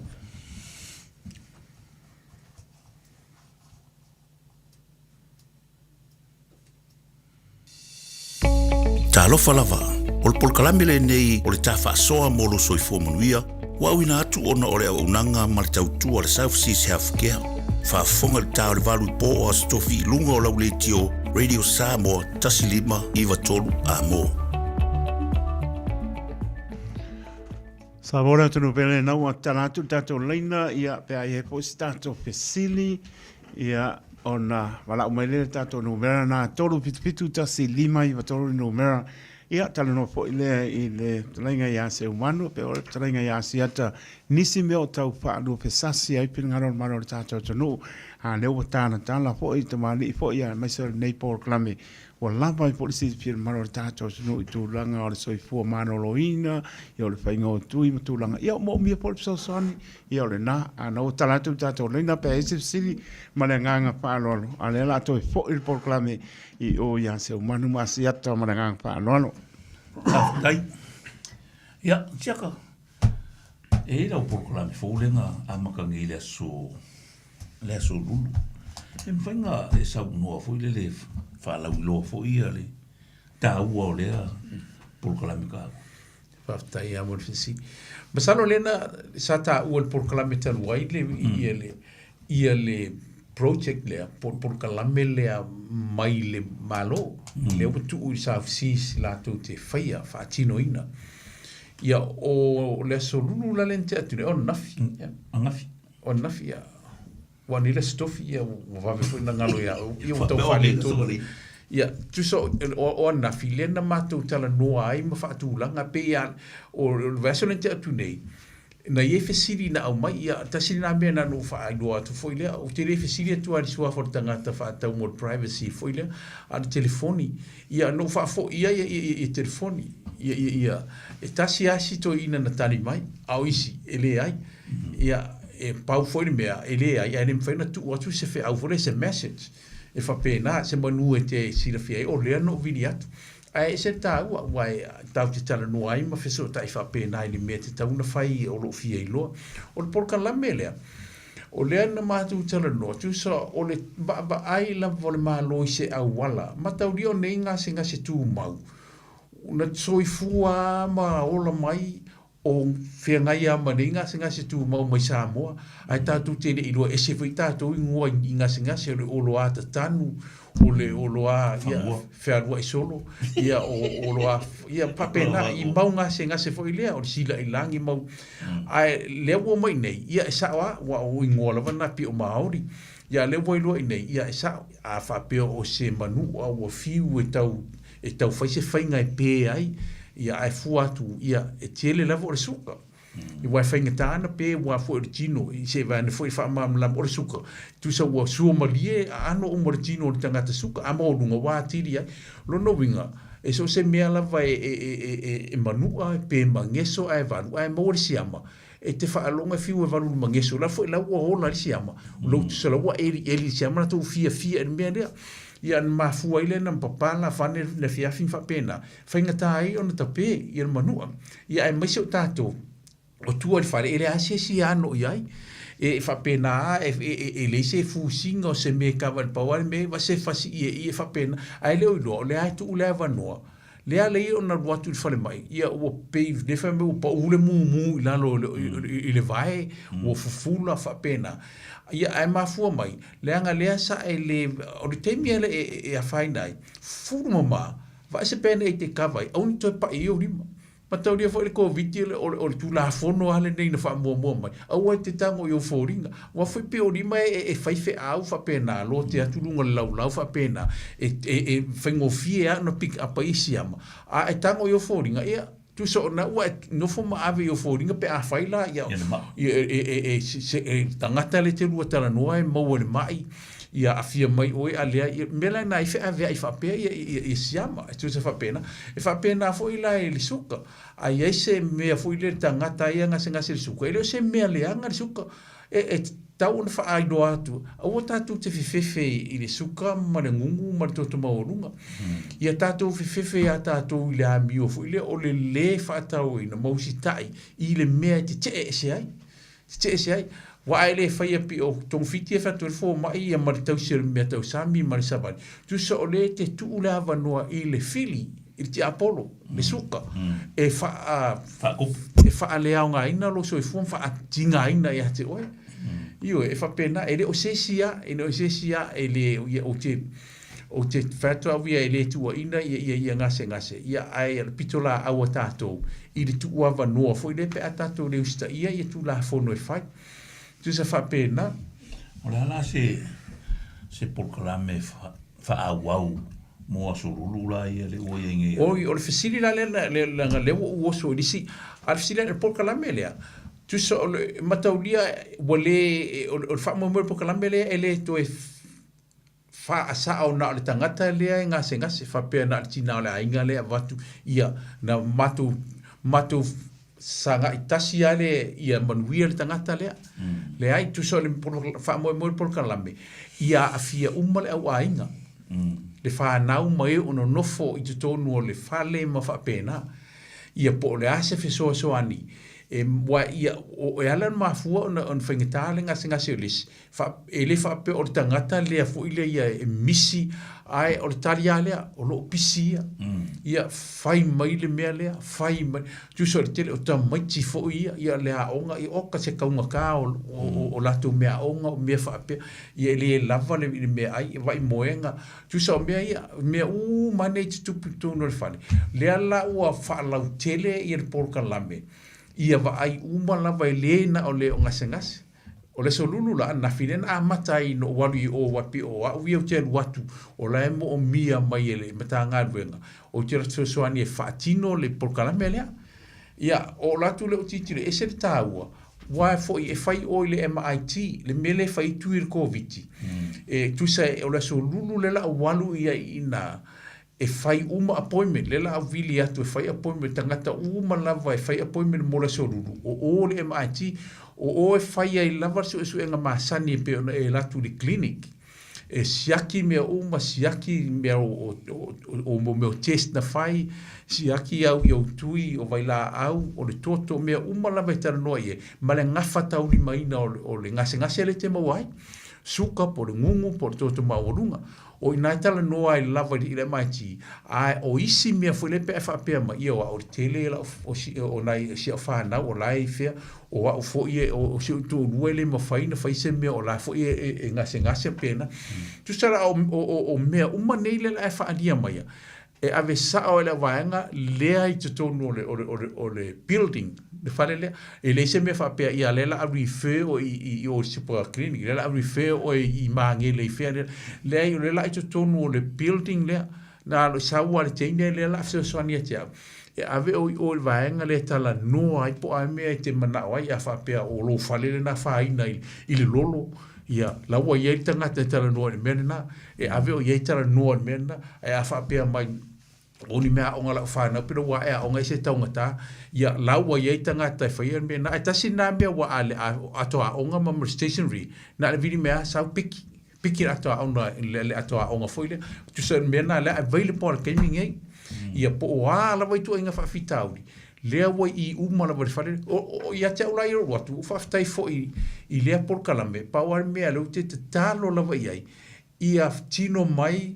Talofa lava, o le polokalame lenei o le ta faasoa mo lou soifua manuia, ua auina atu ona o le auaunaga ma le tautua a le South Seas Healthcare. Faafofoga i le ta o le 8 i po o Aso Tofi i luga o lau leitio Radio Samoa 1593 Amo. Samoa le atunuu pele na ua tatala atu le tatou laina ia pe a i ai foi se tatou fesili ia ona valaau mai lea i le tatou numera lena 3771593 le numera ia talanoa foi lea i le fetalaiga ia Seumanu pe o le fetalaiga ia Asiata nisi mea o tau faaluafesasi ai finagalo o le mamalu o le tatou atunuu a lea ua talatala foi tamalii foi aemaise o lenei polokalame Ua lava ai foi le silafia e le mamalu o le tatou atunuu i tulaga o le soifua maloloina, ia o le faiga o tui ma tulaga, ia o moomia foi le fesoasoani, ia o lena. A na ua tala atu le tatou laina pe a i ai se fesili ma le agaga faaaloalo, a o lea o le a toe foi le polokalame i o ia Seumanu ma Asiata ma le agaga faaaloalo. Faafetai. Ia, Siaka, e i ai lau polokalame fou lea na amata nei i le aso le Aso Lulu. E mafai ona e saunoa foi lele e faalauiloa foi ia le taua o lea polokalame taua. Faafetai lava mo le fesili. Masalo lea na sa taua i le polokalame talu ai le ia le ia le project lea po o le polokalame lea mai le Malo lea ua tuu i South Seas latou te faia faatinoina. Ia o le Aso Lulu la lea na tea atu nei, o ananafi. Ananafi. O ananafi ia, ua nei le Aso Tofi ia ua vave foi ona galo ia au, ia ua tau faaletonu. Ia, tusa o, o ananafi lea na matou talanoa ai ma faatulaga, pei lava o le vaiaso lea na tea atu nei, na i ai fesili na aumai, ia tasi lena mea na ona ou faailoa atu foi lea, ou te le fesili atu lava i le suafa o le tagata faatatau mo le privacy foi lea, a o le telefoni. Ia, na ou faafoi ai ia telefoni, ia, ia, ia, e tasi lava si toeaina na tali mai, a o isi, e leai. Ia, e pau foi le mea, e leai, ae le mafai ona tuu atu se feau foi lea, se message, e faapena, se manu e te silafia ai, o lea na ou vili atu. Ae ese le taua, aua e tatou te talanoa ai ma fesootai faapena i le mea e tatau ona fai o lo o fia iloa. O le polokalame lea, o lea na matou talanoa, tusa o le vaavaai lava o le Malo i se auala, mataulia o nei gasegase tumau, na soifua lava ma ola mai O feagai lava ma nei gasegase tumau mai Samoa, ae tatou te le iloa ese foi tatou igoa i gasegase, o le oloa tatanu, o le oloa ia fealuai solo, ia o oloa ia faapena i mau gasegase foi lea, o le silailagi mau. Ae lea ua omai nei, ia e sao lava, aua o igoa lava na pei o Maori. Ia a lea ua iloa i nei, ia e sao, a faapea o se manua ua fiu e tau e tau fai se faiga e pē ai, ia ae fua atu, ia e tele lava o le suka. Aua e faigata ana pē aua foi o le tino, i se vaega foi e faamalamalama o le suka, tusa ua sua malie aano uma o le tino o le tagata suka, a maualuga ua atili ai. O lona uiga, e so o se mea lava e, e, e, e, e manua, pe mageso ae valu, ae maua le siama, E te faalogo e fiu e valu i le mageso, la foi la ua ola ai le siama, o lou tusa la ua elieli le siama latou fiafia i le mea lea. Ia na mafua ai lea na papala fane le afiafi ma faapena, faigata ai ona tape ia le manua. Ia aemaise o tatou o tua i le fale e leai se isi e ano i ai. E faapena lava e leai se fusiga o se mea e kava i le pau lava le mea e se fasi ieie faapena, ae le o iloa o lea lava e tuu le avanoa Lea ala ia ona alu atu i le falemai, ia ua pei lea fai mai ua pau le mumu i lalo i le vae, ua fufula faapena. Ia ae mafua mai, leaga lea sa e le, o le taimi lea e afaina ai, fufulu mama, vaai se band aid e kava ai, aua ne i toe pai ai ou lima. Mataulia foi le Koviti o le Tulafono lava lenei na faamuamua mai, aua e te tago i ou foliga. Aua foi pei o lima e fai feau faapena, lote atu luga o le laulau faapena, e faigofie lava ona pick up ai siama. A e tago i ou foliga, ia, tusa o lena ua e nofo ma ave i ou foliga pe afai la, ia, e tagata lea e te lua talanoa e maua i le mai. Ia aafia mai oe a leai, ia, mea la lena e feaveai faapea ia, ia, ia siama, e tusa faapena. E faapena foi la i le suka, a i ai se mea foi lea le tagata ia gasegase i le suka, e le o se mea leaga le suka. E, e tatau ona faailoa atu, aua tatou te fefefe i le suka ma le gugu ma le toto maualuga. Ia tatou fefefe iā tatou i le amio foi lea o le lē faatauaina ma usitai i le mea e tetee ese ai. Tetee ese ai. Aua a e le faia pei o togafiti e fai atu ai le fomai ia ma le tausi o le mea tausami ma le savali, tusa o lea e te tuu le avanoa i le fili, i le tiapolo, le suka, e faa, e faaleaogaina lou soifua ma faatigaina ia te oe. Ioe, e faapena, e le o se isi lava, e le o se isi lava e le, ia, ou te, ou te fai atu au ia e le tuuaina ia, ia, ia gasegase, ia, ae o le pitolaau a tatou i le tuuavanoa foi lea pe a tatou le usitaia ia Tulafono e fai. Tusa faapena. O le a la se, se polokalame faaauau mo Aso Lulu la ia lea ua i ai nei? Oi, o le fesili la lea, leaga lea ua ou oso i le isi, a o le fesili la, o le polokalame lea, tusa o le mataulia ua le, o le faamoemoe o le polokalame lea e le toe faasao na o le tagata lea e gasegase, faapea na o le tina o le aiga lea e avatu, ia, na matou, matou sagai tasi lava le, ia manuia le tagata lea. Leai, tusa o le faamoemoe o le polokalame, ia aafia uma le au aiga, le fanau ma e o nonofo i totonu o le fale ma faapena. Ia po o le a se fesoasoani, e, aua ia, o, e ala ona mafua ona, ona faigata le gasegase o le isi, E le faapea o le tagata lea foi lea ia e misi, ae o le tali lava lea, o lo o pisi ia. Ia fai mai le mea lea, fai mai. Tusa o le tele o tamaiti foi ia, ia le aoga, ia oka se taugata o, o, o latou meaaoga, o mea faapea. Ia e le lava le, le meaai, vaai moega. Tusa o mea ia, mea uma nei e tutupu i totonu o le fale. Lea la ua faalautele ia le polokalame, ia vaai uma lava e le na o le o gasegase. O le Aso Lulu la ananafi lea na amata ai ina ou alu i o aua pei o au ia ou te alu atu o la e moomia mai e le Matagaluega ou te alu atu fesoasoani e faatino le polokalame lea. Ia, o alu atu lea ou tilotilo e ese le taua aua foi e fai o i le MIT, le mea lea e fai ai tui o le Koviti. E tusa o le Aso Lulu lea la ou alu i ai i ina e fai uma appointment, lea la a vili atu e fai appointment, tagata uma lava e fai appointment mo le Aso Lulu, o o le MIT, o o e fai ai lava le suesuega masani e pei ona e alu atu i le clinic, e siaki mea uma, siaki mea o, o, o, o mea o test na fai, siaki au i ou tui, o vailaau, o le toto, mea uma lava e talanoa i ai, ma le gafataulimaina o, o le gasegase lea e te maua ai, suka po o le gugu po o le toto maualuga. O i ina e talanoa ai lava i le MIT, a o isi mea foi lea pe a e faapea mai, ia o au o le tele lau, o si, o nai si au fanau o la e i fea, o au foi e, o, o si ou toalua e le mafai ona fai se mea o la foi e, e, e gasegase pena. Tusa la o, o, o, o mea uma nei lea la e faaalia maia, e ave sao e le vaega lea i totonu o le, o le, o le, o le building, le fale lea. E leai se mea faapea, ia lea la a refer oe i, i, i o i super clinic, lea la a refer oe i Magele i fea lea. Leai, o lea la i totonu o le building lea, na alo sau lava le teine lea la a fesoasoani ia te au. E ave oe i o i le vaega lea e talanoa ai po o a mea e te manao ai, a faapea o lou fale lena e afaina i, i le lolo, ia, la ua i ai le tagata e talanoa i le mea lena. E ave oe i ai talanoa i le mea lena, ae a faapea mai, o ni mea aoga a lau fanau pele ua ae aoga ai se taugata, ia, la ua i ai tagata e faia le mea lena. Ae tasi lena mea ua a le ato aoga ma le stationery, na o le vili mea lava sau piki, piki le ato aoga, le ato aoga foi lea. Tusa o le mea lena lea available i le taimi lenei. Ia po o a lava ituaiga faafitauli, lea ua i i uma lava i le fale lea. O, o, ia te au la ia lou atu, faafetai foi i lea polokalame, pau lava le mea lea ou te tatalo lava i ai, ia tino mai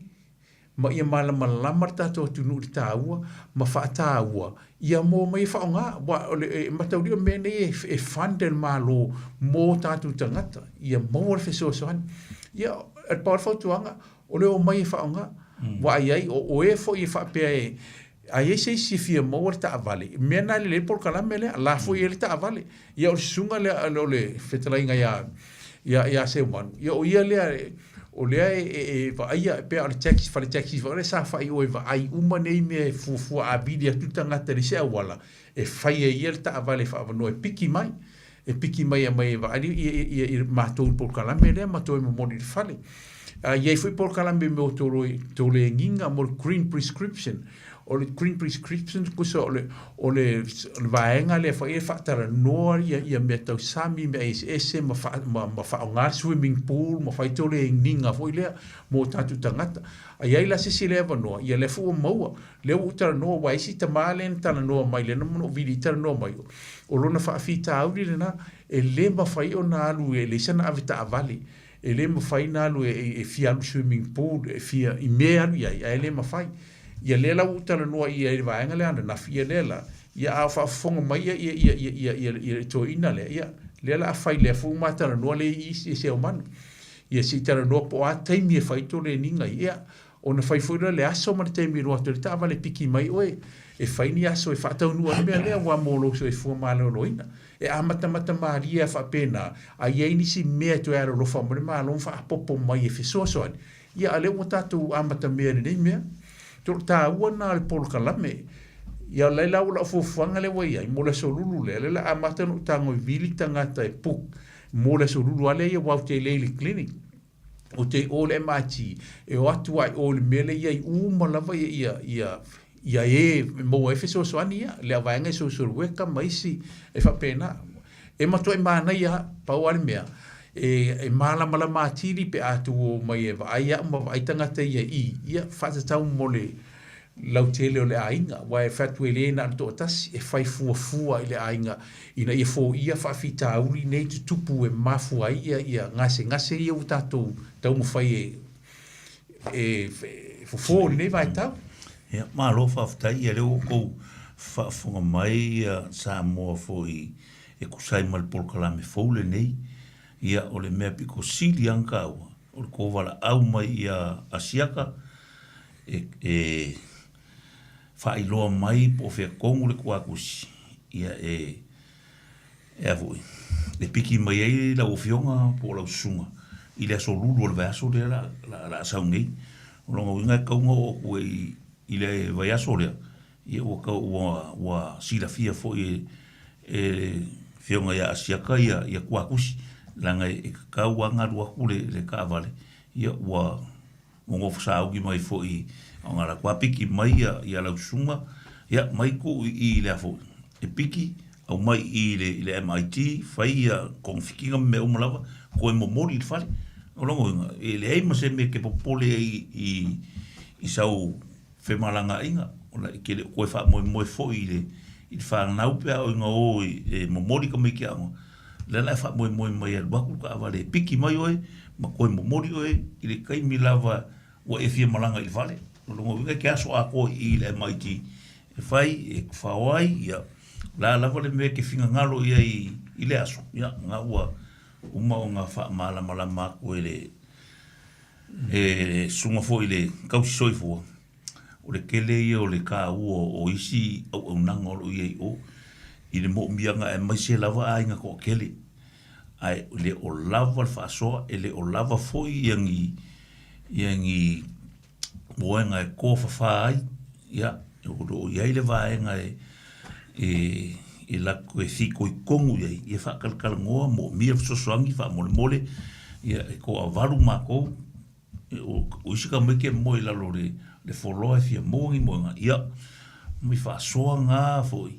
ma ia malamalama le tatou atunuu i le taua ma faataua ia moa mai e faaaoga. Aua o le, e mataulia o mea nei e, e fund e le Malo mō tatou tagata ia maua le fesoasoani. Ia, e pau le fautuaga, o le omai e faaaoga. Aua a i ai, o, o e foi e faapea e, a i ai se isi e fia maua le taavale, mea lena e lelei le polokalame lea, la foi i ai le taavale. Ia o le susuga lea o le fetalaiga ia, ia, ia Seumanu, ia o ia lea, o lea e, e, e vaaia, e pei o le taxi, fale taxi foi lea sa fai o e vaai uma nei mea e fuafua a vili atu le tagata i le isi auala, e fai e ia le taavale e faaavanoa e piki mai. E piki mai e aumai e vaai ia, ia, ia matou i le polokalame lea ma toe momoli i le fale. A i ai foi polokalame mo tolegiga mo le green prescription. O le green prescription tusa o le, o le, o le vaega lea foi e faatalanoa ia, ia mea tau sami, mea eseese ma, fa, ma, ma faaaoga swimming pool ma fai tolegiga foi lea mo tatou tagata. A i ai la se isi lea avanoa, ia lea foi ua maua. Lea ua ou talanoa, aua e isi tama lea na talanoa mai, lea na ou vili talanoa mai, o lona faafitauli lena, e le mafai ona alu, e leai sana avetaavale, e le mafai ona alu e fia alu i swimming pool, e fia, i mea e alu i ai, ae le mafai. Ia lea la ua ou talanoa i ai i le vaega lea ananafi, ia lea la, ia a o faafofoga mai ia, ia, ia, ia, ia, ia, ia le toeaina lea, ia, lea la a fai lea foi ua ma talanoa lea i isi Seomanu. Ia se i talanoa po o a taimi e fai toleniga ia, Ona fai foi lea le aso ma le taimi e alu atu ai le taavale e piki mai oe, e fai ni aso e faataunuu ai le mea lea aua mo lou soifua maloloina. E amatamata malie lava faapena, a i ai nisi mea e toe alolofa mai le Malo ma faaopoopo mai e fesoasoani, ia a lea ua tatou amatamea i lenei mea. O le taua lena o le polokalame. Ia o laila ua lau fuafuaga lea ua i ai mo le aso lulu lea, lea o le a amata ona ou tago e vili tagata e book mo le aso lulu lava lea ia aua ou te le i le clinic. Ou te i o i le MIT, e o atu lava i o i le mea lea e i ai uma lava ia, ia, ia, ia e e maua ai fesoasoani ia, le vaega social worker ma isi e faapena. E matuai manaia lava, pau lava le mea, e, e malamalama atili pe a tou o mai e vaai au ma vaai tagata ia i i, ia, faatatau mo le lautele o le aiga, aua e fai atu e le na o le toatasi, e fai fuafua i le aiga ina ia foia faafitauli nei tutupu e mafua ai ia, ia gasegase ia ua tatou taumafai e, e, e fofo i lenei vaitau. Ia, malo faafetai, ia lea ua outou faafofoga mai ia Samoa foi e tusa ai ma le polokalame fou lenei. Ia, o le mea pito sili lava ona taua, o le tou valaau mai ia Asiata, e, e faailoa mai po o fea tonu le tuatusi, ia e, e a foi, e piki mai ai lau afioga po o lau susuga i le aso lulu o le vaiaso lea la, la, la sau nei. O lona uiga e tatau ona oo atu ai i le vaiaso lea, ia ua tau, ua, ua silafia foi e, e le afioga ia Asiata ia, ia tuatusi, leaga e tatau lava ona alu atu le, le taavale, ia ua Ua nofo sauni mai foi ona latou a piki mai ia, ia lau susuga, ia mai tuu i i le a foi, e piki, aumai i i le, i le MIT, fai ia togafitiga ma mea uma lava, toe momoli i le fale. O lona uiga, e leai ma se mea e te popole ai i, i sau femalagaaiga, ona e te le o toe faamoemoe foi i le, i le fanau pe a oo ina o e momoli tamaiti aoga, lea la e faamoemoe mai e alu atu le taavale e piki mai oe ma toe momoli oe i le taimi lava ua e fia malaga i le fale. O lona uiga e te aso atoa i i i le MIT e fai, e fao ai, ia, o le a lava le mea e te finagalo i ai i le aso, ia, na ua uma ona faamalamalama atu e le, e le susuga foi i le tausi soifua, O le tele ia o le taua o isi auaunaga o lo o i ai i o i le moʻomiaga aemaise lava aiga toatele. Ae le o lava le faasoa, e le o lava foi ia ni, ia ni moega e tofafa ai, ia, o lo o i ai le vaega e, e, e latou e fitoitonu i ai, ia faatalatalanoa, moomia fesoasoani faamolemole, ia e toavalu matou, O isi tamaiti e moe i lalo o le foloa e fia maua ni moega, ia, mai faasoa na foi,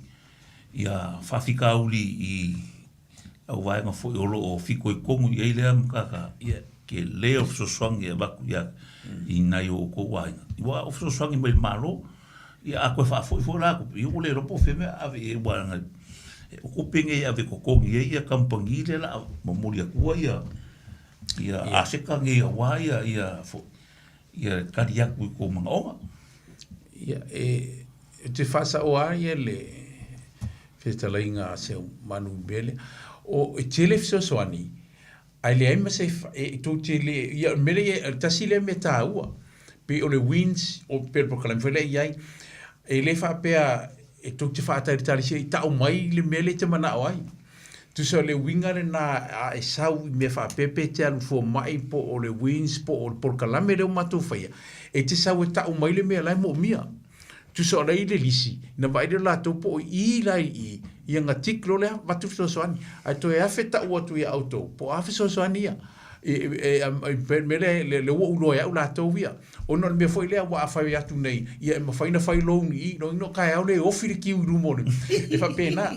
ia faafitauli i au vaega foi o lo o fitoitonu i ai lea matata, ia, tele o fesoasoani e avatu ia i nai o outou aiga. Aua o fesoasoani mai le Malo, ia a toe faafoi foi la tupe, ia ua le iloa po o fea mea ave i ai, aua o tupe nei e ave e totogi ai ia kamupani lea o le a momoli atua ia Ia aseta nei aua ia ia fo ia tali atu i kou manaoga. Ia e e te faasaoa ai ia le fetalaiga a Seumanu i mea lea. O e tele fesoasoani ae leai ma se e tou te le ia o le mea lea o le tasi lea mea taua pei o le WINS o pei o le polokalame foi lea e i ai e le faapea e tou te faatalitali se i tau mai le mea lea e te manao ai. Tusa o le uiga lena a e sau i mea faapea pe te alu fomai po o le WINS po o le polokalame lea ua matou faia, e te sau e tau mai le mea la e moomia. Tusa o la e i le lisi, na vaai lea o latou po o i la i i, Ia na tick loa lea, avatu le fesoasoani. Ae toe afe tau atu ia outou, po o a fesoasoani ia. E mea lea, lea ua ou iloa e au latou ia. Ona o le mea foi lea aua a fai atu nei, ia e mafai ona fai loan i i, lona uiga o taeao lea e ofi le kiu i luma o le, e faapena.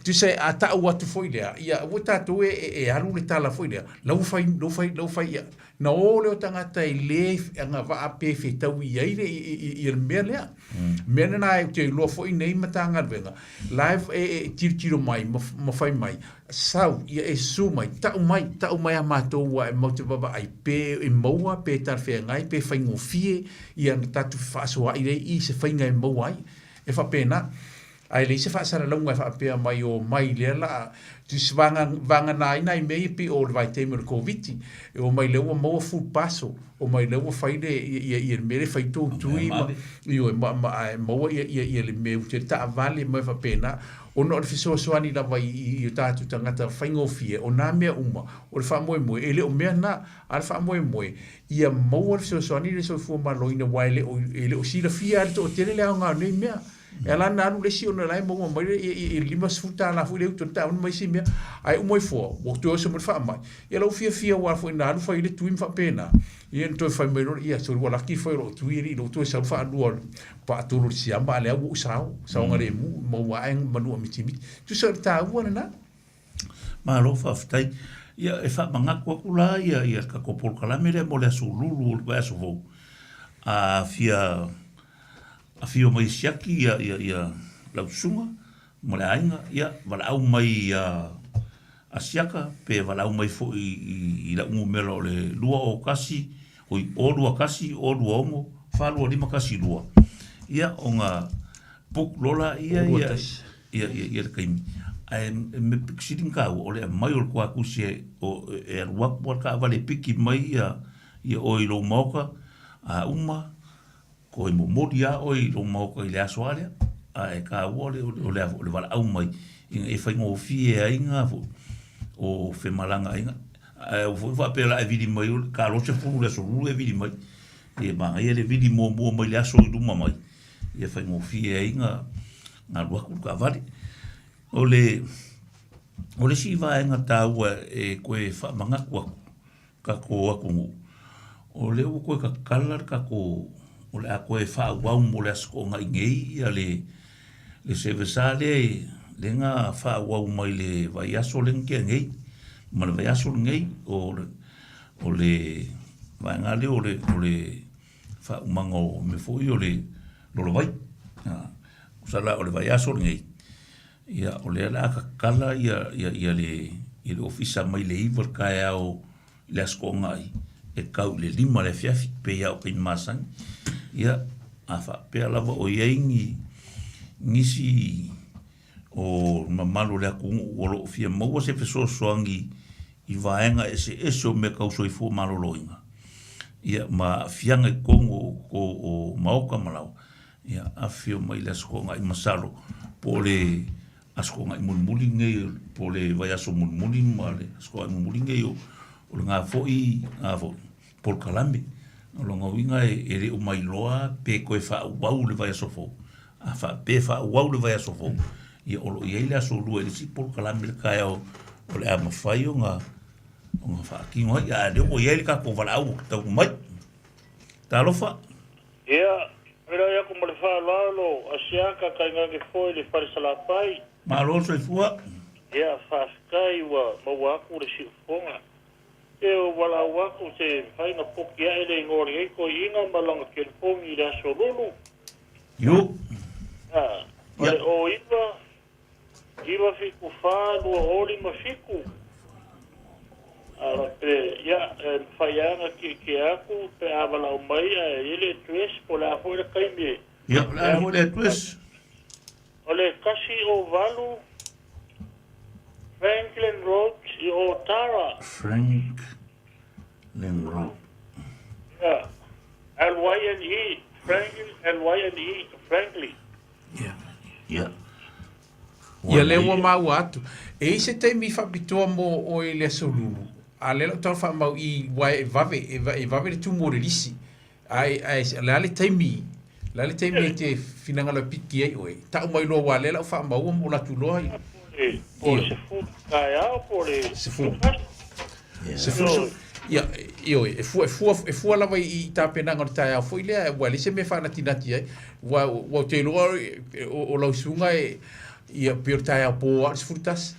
Tusa a tau atu foi lea, ia aua tatou e alu le tala foi lea, la ua fai, la ua fai, la ua fai ia. Na o lea o tagata e le agavaa pe fetaui i ai le, ia le mea lea. Mea lena ou te iloa foi nei Matagaluega, la e tilotilo mai ma fai mai, sau, ia e susu mai, tau mai, tau mai a matou aua e matou te vaavaai pe e maua pe talafeagai pe faigofie ia ona tatou fefaasoaai lea i se faiga e maua ai. E faapena. Ae leai se faasalalauga e faapea mai o mai lea la vagana ai nai mea ia pei o le vaitaimi o le Koviti, e omai lea ua maua food parcel, omai lea ua fai le ia ia le mea lea e fai tou tui ma ioe ma ma ae maua ia ia ia le mea e uti ai le taavale ma mea faapena, ona o le fesoasoani lava i i o tatou tagata faigofie, o na mea uma, o le faamoemoe, e le o mea na, a o le faamoemoe, ia maua le fesoasoani i le soifua maloloina aua e le o e le o silafia lava e le toatele le aoga o nei mea. E ala ona alu le isi ona o la e maua mai le $50 foi le utu o le taavale ma isi mea. Ae uma ifo ua toe oso mai le faamai. Ia lou fiafia aua foi na alu fai le tui ma faapena. Ia na toe fai mai loa, ia sole ua laki foi o lou tui alii lou toe sau faalua faatolu o le siama a o lea ua ou sao, saogalemu, maua ae manu a mitimiti. Tusa o le taua lena. Malo faafetai. Ia e faamanatu atu la ia ia le tatou polokalame lea mo le aso Lulu o le vaiaso fou. A fia afio mai e siaki ia ia ia lau susuga ma le aiga, ia valaau mai ia Asiata pe valaau mai foi i lau numera o le 201 oi 021 026 42512. Ia ona book loa lea ia ia ia ia le taimi. Ae mea pito sili ona taua o le aumai o le toatusi e e alu atu lava le taavale e piki mai ia ia oe i lou maota a uma Toe momoli lava oe i lou maota i le aso lava lea, ae taua o le valaau mai ina ia faigofie ai na foi o femalagaaiga. Ae aua foi faapea o le a e vili mai, ta loa 10 i le aso Lulu e vili mai. Ia manaia le vili muamua mai le aso i luma mai, ia faigofie ai na alu atu le taavale. O le isi vaega taua e toe faamanatu atu, tatou atunuu, o lea ua toe tatala le tatou, o le a toe faaauau mo le Aso Toonai nei ia le le service lava lea lea na faaauau mai le vaiaso lea na tea nei ma le vaiaso lenei o le o le vaega lea o le o le faaumaga o mea foi o le lolovai. Tusa la o le vaiaso lenei, ia o lea o le a tatala ia ia ia le ia le ofisa mai le 9 i le taeao i le Aso Toonai e tau i le 5 i le afiafi, pei lava o taimi masani. Ia, a faapea lava o i ai ni nisi o le mamalu o le atunuu o lo o fia maua se fesoasoani i vaega eseese o mea tau soifua maloloina, ia ma aafiaga i totonu o o maota ma laoa, Ia, afifio mai i le Aso Toonai masalo po o le Aso Toonai mulimuli lenei po o le vaiaso mulimuli ma le Aso Toonai mulimuli lenei o lena foi a foi polokalame. O lona uiga e le o mailoa pe toe faaauau le vaiaso fou. A faapea e faaauau le vaiaso fou, ia o lo o i ai le aso Lua i le isi polokalame i le taeao o le a mafai ona faatino ai, a o lea ua i ai le tatou valaau ua taunuu mai. Talofa! Ia, feiloai atu ma le faaaloalo, Asiata tainane foi le Fale Salafai. Malo le soifua. Ia, faafetai ua maua atu le siufofoga. Se ua valaau atu se mafai ona poki ae le igoa o lenei toeaina ma lana telefoni i le aso Lulu. Io. Ia, o le 09 974 2057. A pe, ia, e mafai lava ona tietie atu pe a valaau mai ae i ai le address po o le a foi le taimi e. Ia, o le a foi le address? O le 108 Franklin Road i Otara. Franklin Road. Ia, L-Y-N-E, Franklin, L-Y-N-E, Franklin. Ia. Ia. Ia lea ua maua atu. E i ai se taimi faapitoa mo oe i le aso Lulu, a o lea la ou tau faamau i aua e vave, e vave le tumu o le lisi. Ae, ae o le a le taimi, o le a le taimi e te finagalo e piki ai oe? Tau mai loa aua o lea la ou faamaua ma ou alu atu loa i. Po o le 10 taeao po o le 11. 10, ia, ioe, e fua, e fua, e fua lava i tapenaga o le taeao foi lea, ua leai se mea e faanatinati ai. Ua, ua ou te iloa o lau susuga e, ia, pei o le taeao po lava o le 11.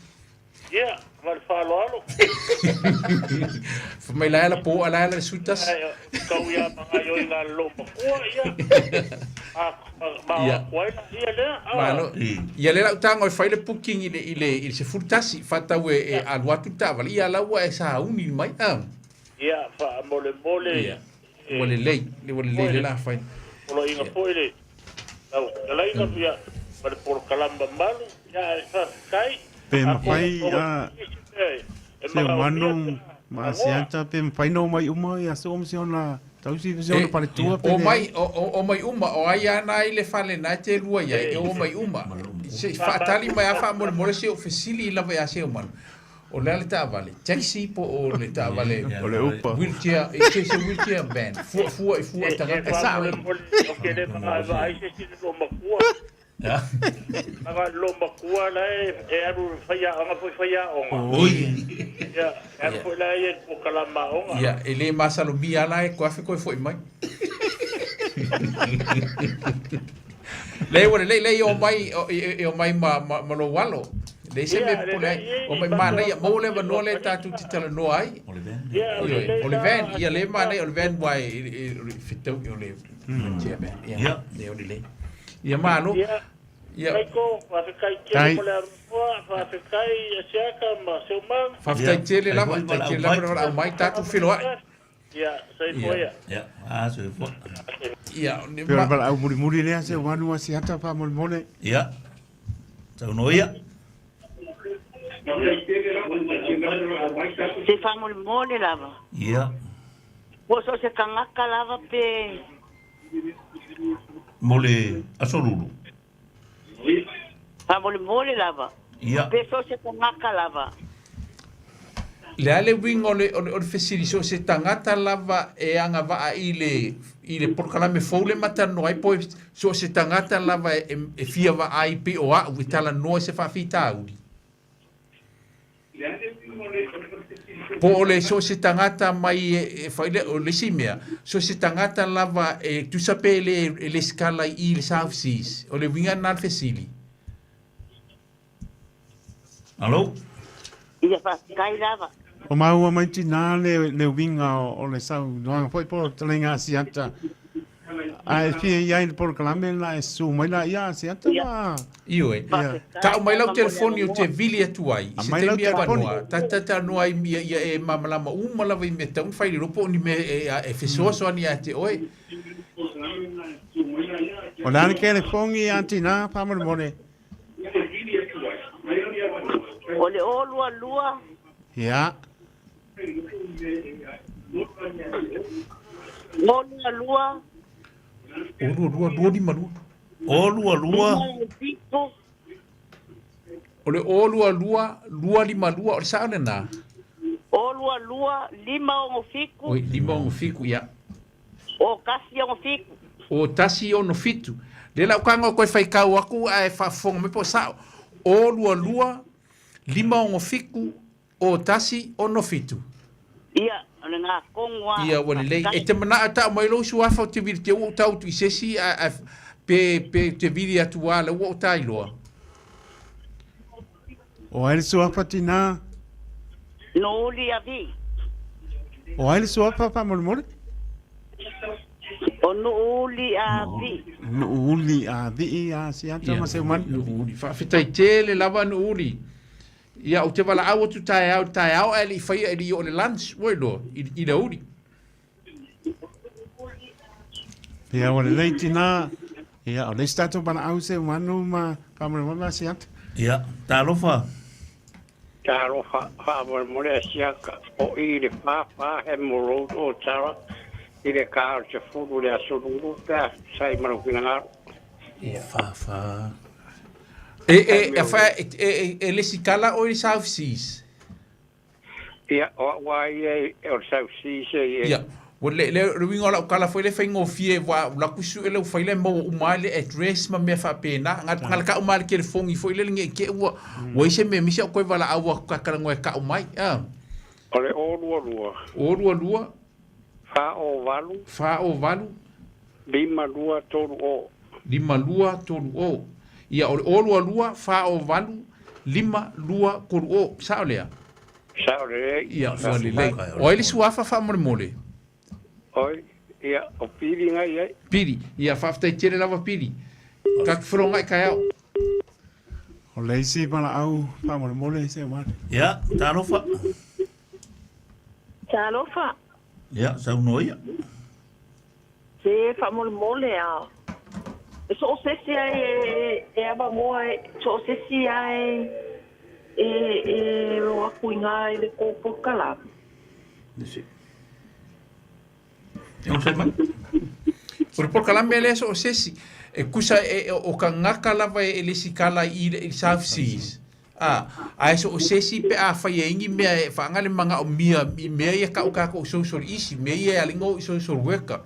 Ia, ma le faaaloalo. Fai mai la e ala po a la e ala le 11. Tau ia magaioiga a le loomatua, ia. Ma o atu ai laia lea. Malo. Ia lea la ou tago e fai le booking i le i le i le 11 faatau e e alu atu le taavale ia la ua e sauni mai a. Ia, faamolemole. Ia. Ua lelei, ua lelei lea la fai. Poloaiga foi le lau fetalaiga ia ma le polokalame mamalu ia ae faafetai. Pe mafai a Seumanu ma Asiata pe mafai na omai uma i aso ma si ona tausi ma si ona faletua pe leai. Omai, omai uma, o ai a na i le fale na e te lua i ai, e omai uma. Se i faatali mai a faamolemole se ou fesili lava ia Seumanu. O le a le taavale? Taxi po o le taavale O le Uber. Wheelchair, se se wheelchair van. Fua fua i fua i tagata. E faamolemole, ou te le vaavaai se isi i le loomatua. Leaga le loomatua la e alu i faiaoga foi faiaoga. Oi. Ia, e alu foi la ia i le polokalama aoga. Ia, e le masalomia la e koe afe koe foi mai. Leai ua lelei, leai e omai, e omai ma, ma, ma lou alo. Leai se mea e popole ai. Omai manaia, maua le avanoa lea tatou te talanoa ai. O le van. Ioe, o le van, ia lea e manaia o le van aua e, o le fetau, o le wheelchair van. Ia, ia o lelei. Ia malo. Ia. Taiko, faafetai tele mo le avanoa, faafetai Asiata ma Seumanu. Faafetai tele lava, faafetai tele lava le valaau mai, tatou feiloai. Ia, soifua ia. Ia, a soifua. Ia, Pei o le valaau mulimuli lea Seumanu Asiata faamolemole. Ia, saunoa ia. Se faamolemole lava. Ia. Po o so o se tagata lava pe. Mo le Aso Lulu. Faamolemole lava. Ia. Pe so o se tagata lava. Le a le uiga o le, o le, o le fesili, so o se tagata lava e agavaa i le, i le polokalame fou lea ma talanoa ai, po so o se tagata lava e, e fia vaai pei o a'u e talanoa i se faafitauli? Po o le so o se tagata mai e, e fai lea, o le isi mea, so o se tagata lava e tusa pe e le, e lesitala i i le South Seas. O le uiga lena o le fesili. Alo? Ia faafetai lava. O maua mai tinā le, le uiga o, o le saunoaga foi po o le fetalaiga Asiata. A e fia i ai le polokalame la e susu mai la ia Asiata ma... Ioe. Tau mai lau telefoni ou te vili atu ai i se taimi avanoa, ta talanoa ai ia, ia e malamalama uma lava i mea tatau ona fai le iloa po o ni mea e, e fesoasoani ia te oe. O le a le telefoni a tinā faamolemole? O le 022. Ia. 022. 022, 252. 022. 7. O le 022, 252, o le sao lena? 022, 567. Oi, 567, ia. O 167. O 167. Lea la ou tago e toe faitau atu ae faafofoga mai po o sao. O 22, 567, O 167. Ia, o lena tonu lava. Ia, ua lelei. E te manao e tau mai lou suafa ou te vili te ua ou tau atu i se isi, ae, ae pe, pe ou te vili atu lava la ua ou ta iloa. O ai le suafa tinā? Nuli a Vi. O ai le suafa faamolemole? O Nuuli a Vi. Nuuli a Vi a Siata ma Seumanu. Nuuli. Faafetai tele lava Nuuli. Ia, ou te valaau atu taeao i le taeao ae le i faia e le i oo i le lunch, ua iloa, i le aoauli. Ia, ua lelei tinā. Ia, o le isi tatou valaau Seumanu ma faamolemole ma Asiata. Ia, talofa. Talofa, faamolemole Asiata. O i le 44 Hemel Road, Otara, i le ka o le 10 i le aso Lulu pe a tusa ai ma lou finagalo. Ia. 44. E, e, e, fa, e, e, e lesitala oe i le South Seas? Ia, o au lava ia o le South Seas e... Ia. Ua le, le, le uiga o lau tala foi lea e faigofie ua alu atu sue le ufai lea maua uma ai le address ma mea faapena. Na, na le tau mai le telefoni foi lele ne i te i ua, ua i se mea misi au toe valaau atu ta talanoa e tau mai. A. O le 022. 022. 408. 408. 5230. 5230. Ia, o le 022 408 5230. Sao lea? Sao lelei. Ia, ua lelei. O ai le suafa faamolemole? Oi, ia, o Pili na i ai. Pili. Ia, faafetai tele lava Pili. Tatou felogai taeao. O le isi valaau faamolemole se uale. Ia, talofa. Talofa. Ia, saunoa ia. Se faamolemole a. E so o se isi a e, e avanoa e, so o se isi a e, e, e o atu i ina i le kou polokalame. O le polokalame lea so o se isi, e kusa e, o ka gaka lava e, e lesitala i, i South Seas. A, ae so o se isi pe afai e ai ni mea e faaga le manaomia i mea ia tau tatou social isi, mea ia e ala ai ona o i social worker,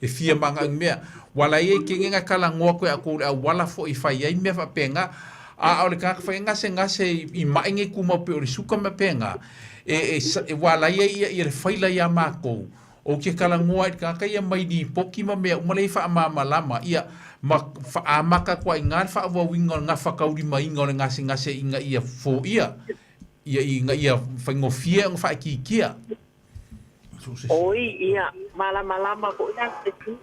e fia manao i mea. Ua ala ai e kege na talanoa atu ia outou i le auala foi e fai ai mea faapena. A o le tagata fai gasegase i mai nei tumau pei o le suka ma faapena, e, e, ua ala ai ia, ia le faila ia matou, Ou te talanoa i le tagata ia mai lipoti ma mea uma lea e faamalamalama, ia, ma faaamata atu ai i ina le faaauauina o le gafataulimaina o le gasegase ina ia foia, ia, ina ia faigofie ona faaitiitia. Oi, ia, malamalama foi la se tu.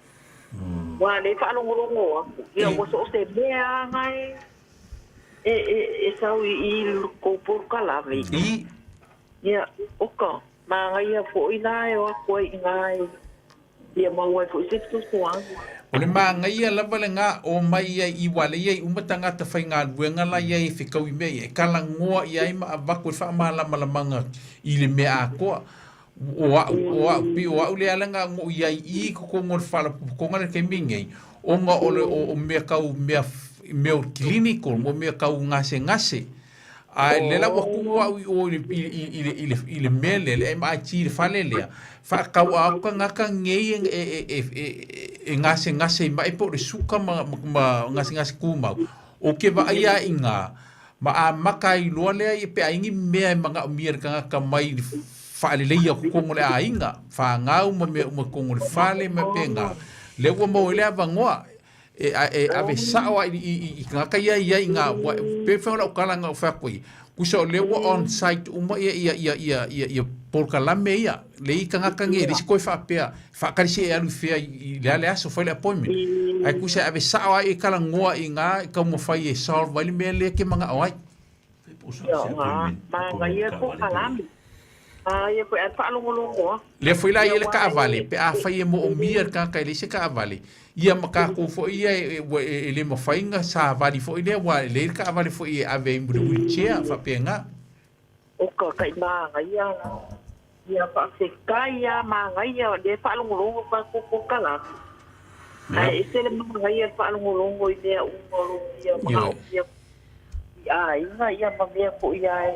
Ua le faalogologo atu, ia ua so o se mea lava e, e, e, e sau i i le kou polokalame. I. Ia, oka. Manaia foi la e o atu ai i ina e fia maua ai foi se fesoasoani. O le manaia lava lena, omai ia i ua lea i uma tagata faigaluega la i ai e fetau i mea ia, e talanoa i ai ma avatu ai le faamalamalamaga i le mea atoa. O au, o au, pei o au lea lena na ou i ai i totonu o le faalapotopotoga lea i le taimi lenei, ona o le o mea tau mea mea o clinical, mo mea tau gasegase. A lea la ua tuu au i o i le, i, le, i, le, i le mea lea, le MIT, le fale lea, faatau'a atu tagata nei e, e, e, e, e gasegase i mai po o le suka ma, ma, ma gasegase tumau. O ke vaai a i ngā, ma amata ai loa lea i pe a i ni mea e manaomia e le tagata mai le faaleleia o totonu o le aiga, fanau ma mea uma i totonu o le fale ma pe ngā. Lea ua maua ai le avanoa e, e ave sao ai i, i, i tagata ia i ai i ngā, ua, pe whai o lau tala na o whai atu ai. Kusa o lea ua on site uma ia, ia, ia, ia, ia, ia polokalame ia, le i tagata nei, e le isi koe faapea, faatali se e alu i fea i, i le a le aso, fai le appointment. Ae kusa e ave sao ai e talanoa i ngā, e taumafai e solve ai le mea lea ke manao ai. Ia, manaia polokalame. Manaia foi ae faalogologo atu. Lea foi la ia le taavale, pe afai e moomia le tagata e leai se taavale, ia ma tatou foi ia e le mafai ona savali foi lea, aua e leai le taavale foi e ave ai mo le wheelchair, faapena. Oka kai manaia la. Ia faafetai a manaia lea faalogologo tatou polokalame. Ae ese le manaia le faalogologo i mea uma o lo o fia manaomia i aiga ia ma mea foi a e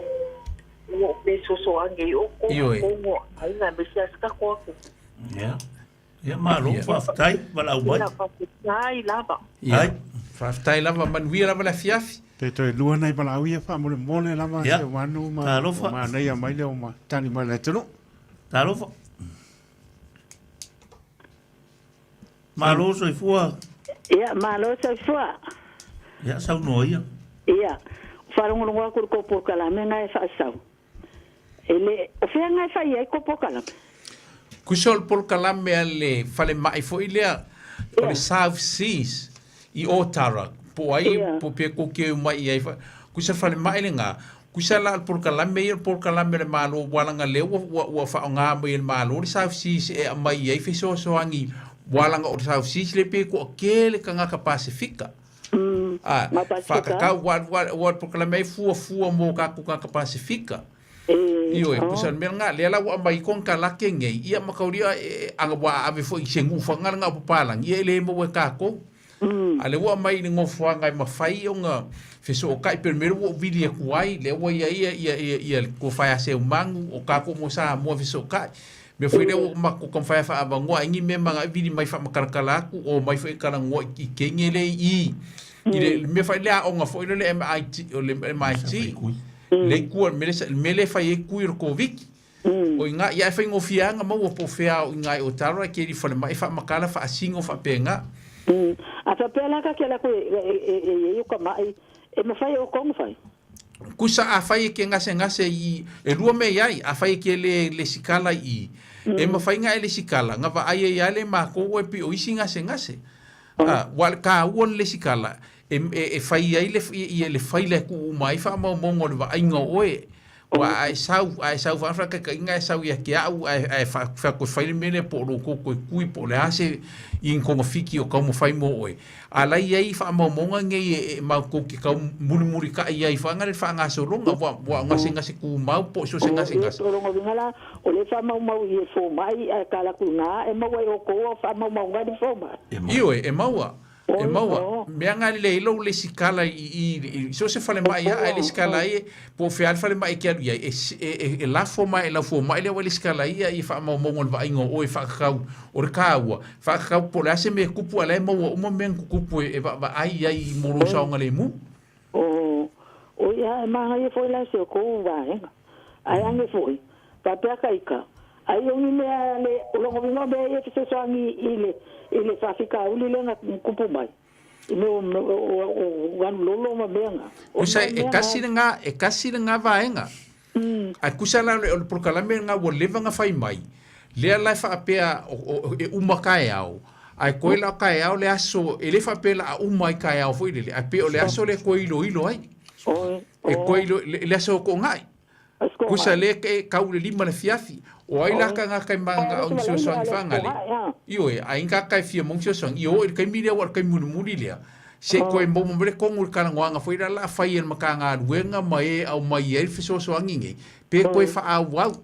o lo o fesoasoani ai outou Ioe. totonu o aiga aemaise lava si tatou atunuu. Ia. Ia malo, faafetai, valaau mai. Ia faafetai lava. Ia. Ai. Faafetai lava, manuia lava le afiafi. Pe toe lua nai valaau ia faamolemole lava Ia. se manu ma Talofa. ua manaia mai lea ua tali mai le atunuu. Talofa. Malo soifua. Ia, malo soifua. Ia, saunoa ia. Ia, faalogologo atu i le kou polokalame na e faasau. E le, o fea na e fai ai kou polokalame? Kusa o le polokalame a le falemai foi lea o le South Seas i Otara, po o ai, po o pea kou te omai i ai. Kusa falemai lena, kusa la o le polokalame ia o le polokalame a le Malo ua laga lea ua, ua, ua faaaoga mai e le Malo le South Seas e aumai i ai fesoasoani ua laga o le South Seas lea pei e toatele tagata Pasefika. A, Ma Pasefika? whakakau, ua, ua, ua le polokalame ai fuafua mo tatou tagata Pasefika. Ioe, pusa le mea lena, lea la ua aumai ai konekarate nei, ia ma taulia e, ana ua ave foi i se nuufaga lena o papalagi, ia e le maua e tatou. A lea ua aumai i le nofoaga e mafai ona fesootai, pei o le mea lea ua ou vili atu ai, lea ua i ai ia, ia, ia, ia le tofa ia Seumanu, o tatou mo Samoa e fesootai. Mea foi lea ua matou taumafai e faaavanoa ai ni mea ma vili mai faamatalatala atu o omai foi e talanoa i kenge lea i i i le mea foi lea aoga foi lea o le MIT, o le MIT, le ikua, le mea lea e fai ai kui o le Koviti. O i ina, ia e faigofie lava ona maua po o fea o i ina i Otago e keli falemai e faamatala faasino faapena. A faapea la ka ke ala aku e i ai o ka maʻi, e mafai e ʻoukou ona fai? Kusa afai e ke gasegase i, e lua mea i ai, afai e ke le lesikala i i, e mafai na e lesikala, na vaai ai lava le makou e pei o isi gasegase. A, ua le kāua le lesikala, e, e, e fai ai le, ia le faila e tuu uma ai faamaumauga o le vaaiga o oe. Ua a e sau, a e sau faafataitaiga e sau ia te a'u ae, ae fai atu e fai le mea lea po o lou tou toe tui po o le a se i ni togafiti o taumafai mo oe. A la e i ai faamaumauga nei e, e matou te tau mulimulita'i ai faaga le faagasologa ua, ua gasegase tumau po o so o se gasegase. O lona uiga la, o lea e faamaumau i e fomai ae kala atu i ina e maua e outou a faamaumauga e le fomai. Ioe, e maua. E maua, mea nga lelei ai lou lesikala i i i so o se falemai lava ae lesikala ai po o fea lava le falemai e te alu i ai, e e e lafo mai e lau fomai lea ua e lesikala ai ia i faamaumauga o le vaaiga o oe e faatatau o le taua, faatatau po o le a se mea e tupu a o la e maua uma mea na tutupu e vaavaai ai mo lou saogalemu. O, o ia e manaia foi la si o kou vaega. Ae ane foi, faapea ka ika, ai o ni mea le, o lona uiga o mea ia e fesoasoani i le, i le faafitauli lea na tupu mai, i mea o, o, o anu lolo ma mea na. O Kusa e mea kasi na. lena, e kasi lena vaega. Ae kusa la o le polokalame lena ua leva ona fai mai, lea la e faapea e uma taeao, ae toe la o taeao le aso, e le faapea la a uma ai taeao foi lele, ae pei o le aso lea e toe iloilo ai. E toe ilo, le aso toonai. Kusa lea e kau i le 5 le afiafi. O ai la ka ngaka e mananao i ni fesoasoani faagale? Ioe, ai ngaka e fia mau ni fesoasoani, i o i le taimi lea ua o le taimi mulimuli lea, se i toe maua mai le kogu i le talanoaga foi lea o le a fai e le Matagaluega ma e aumai ai le fesoasoani nei, pe toe faaauau,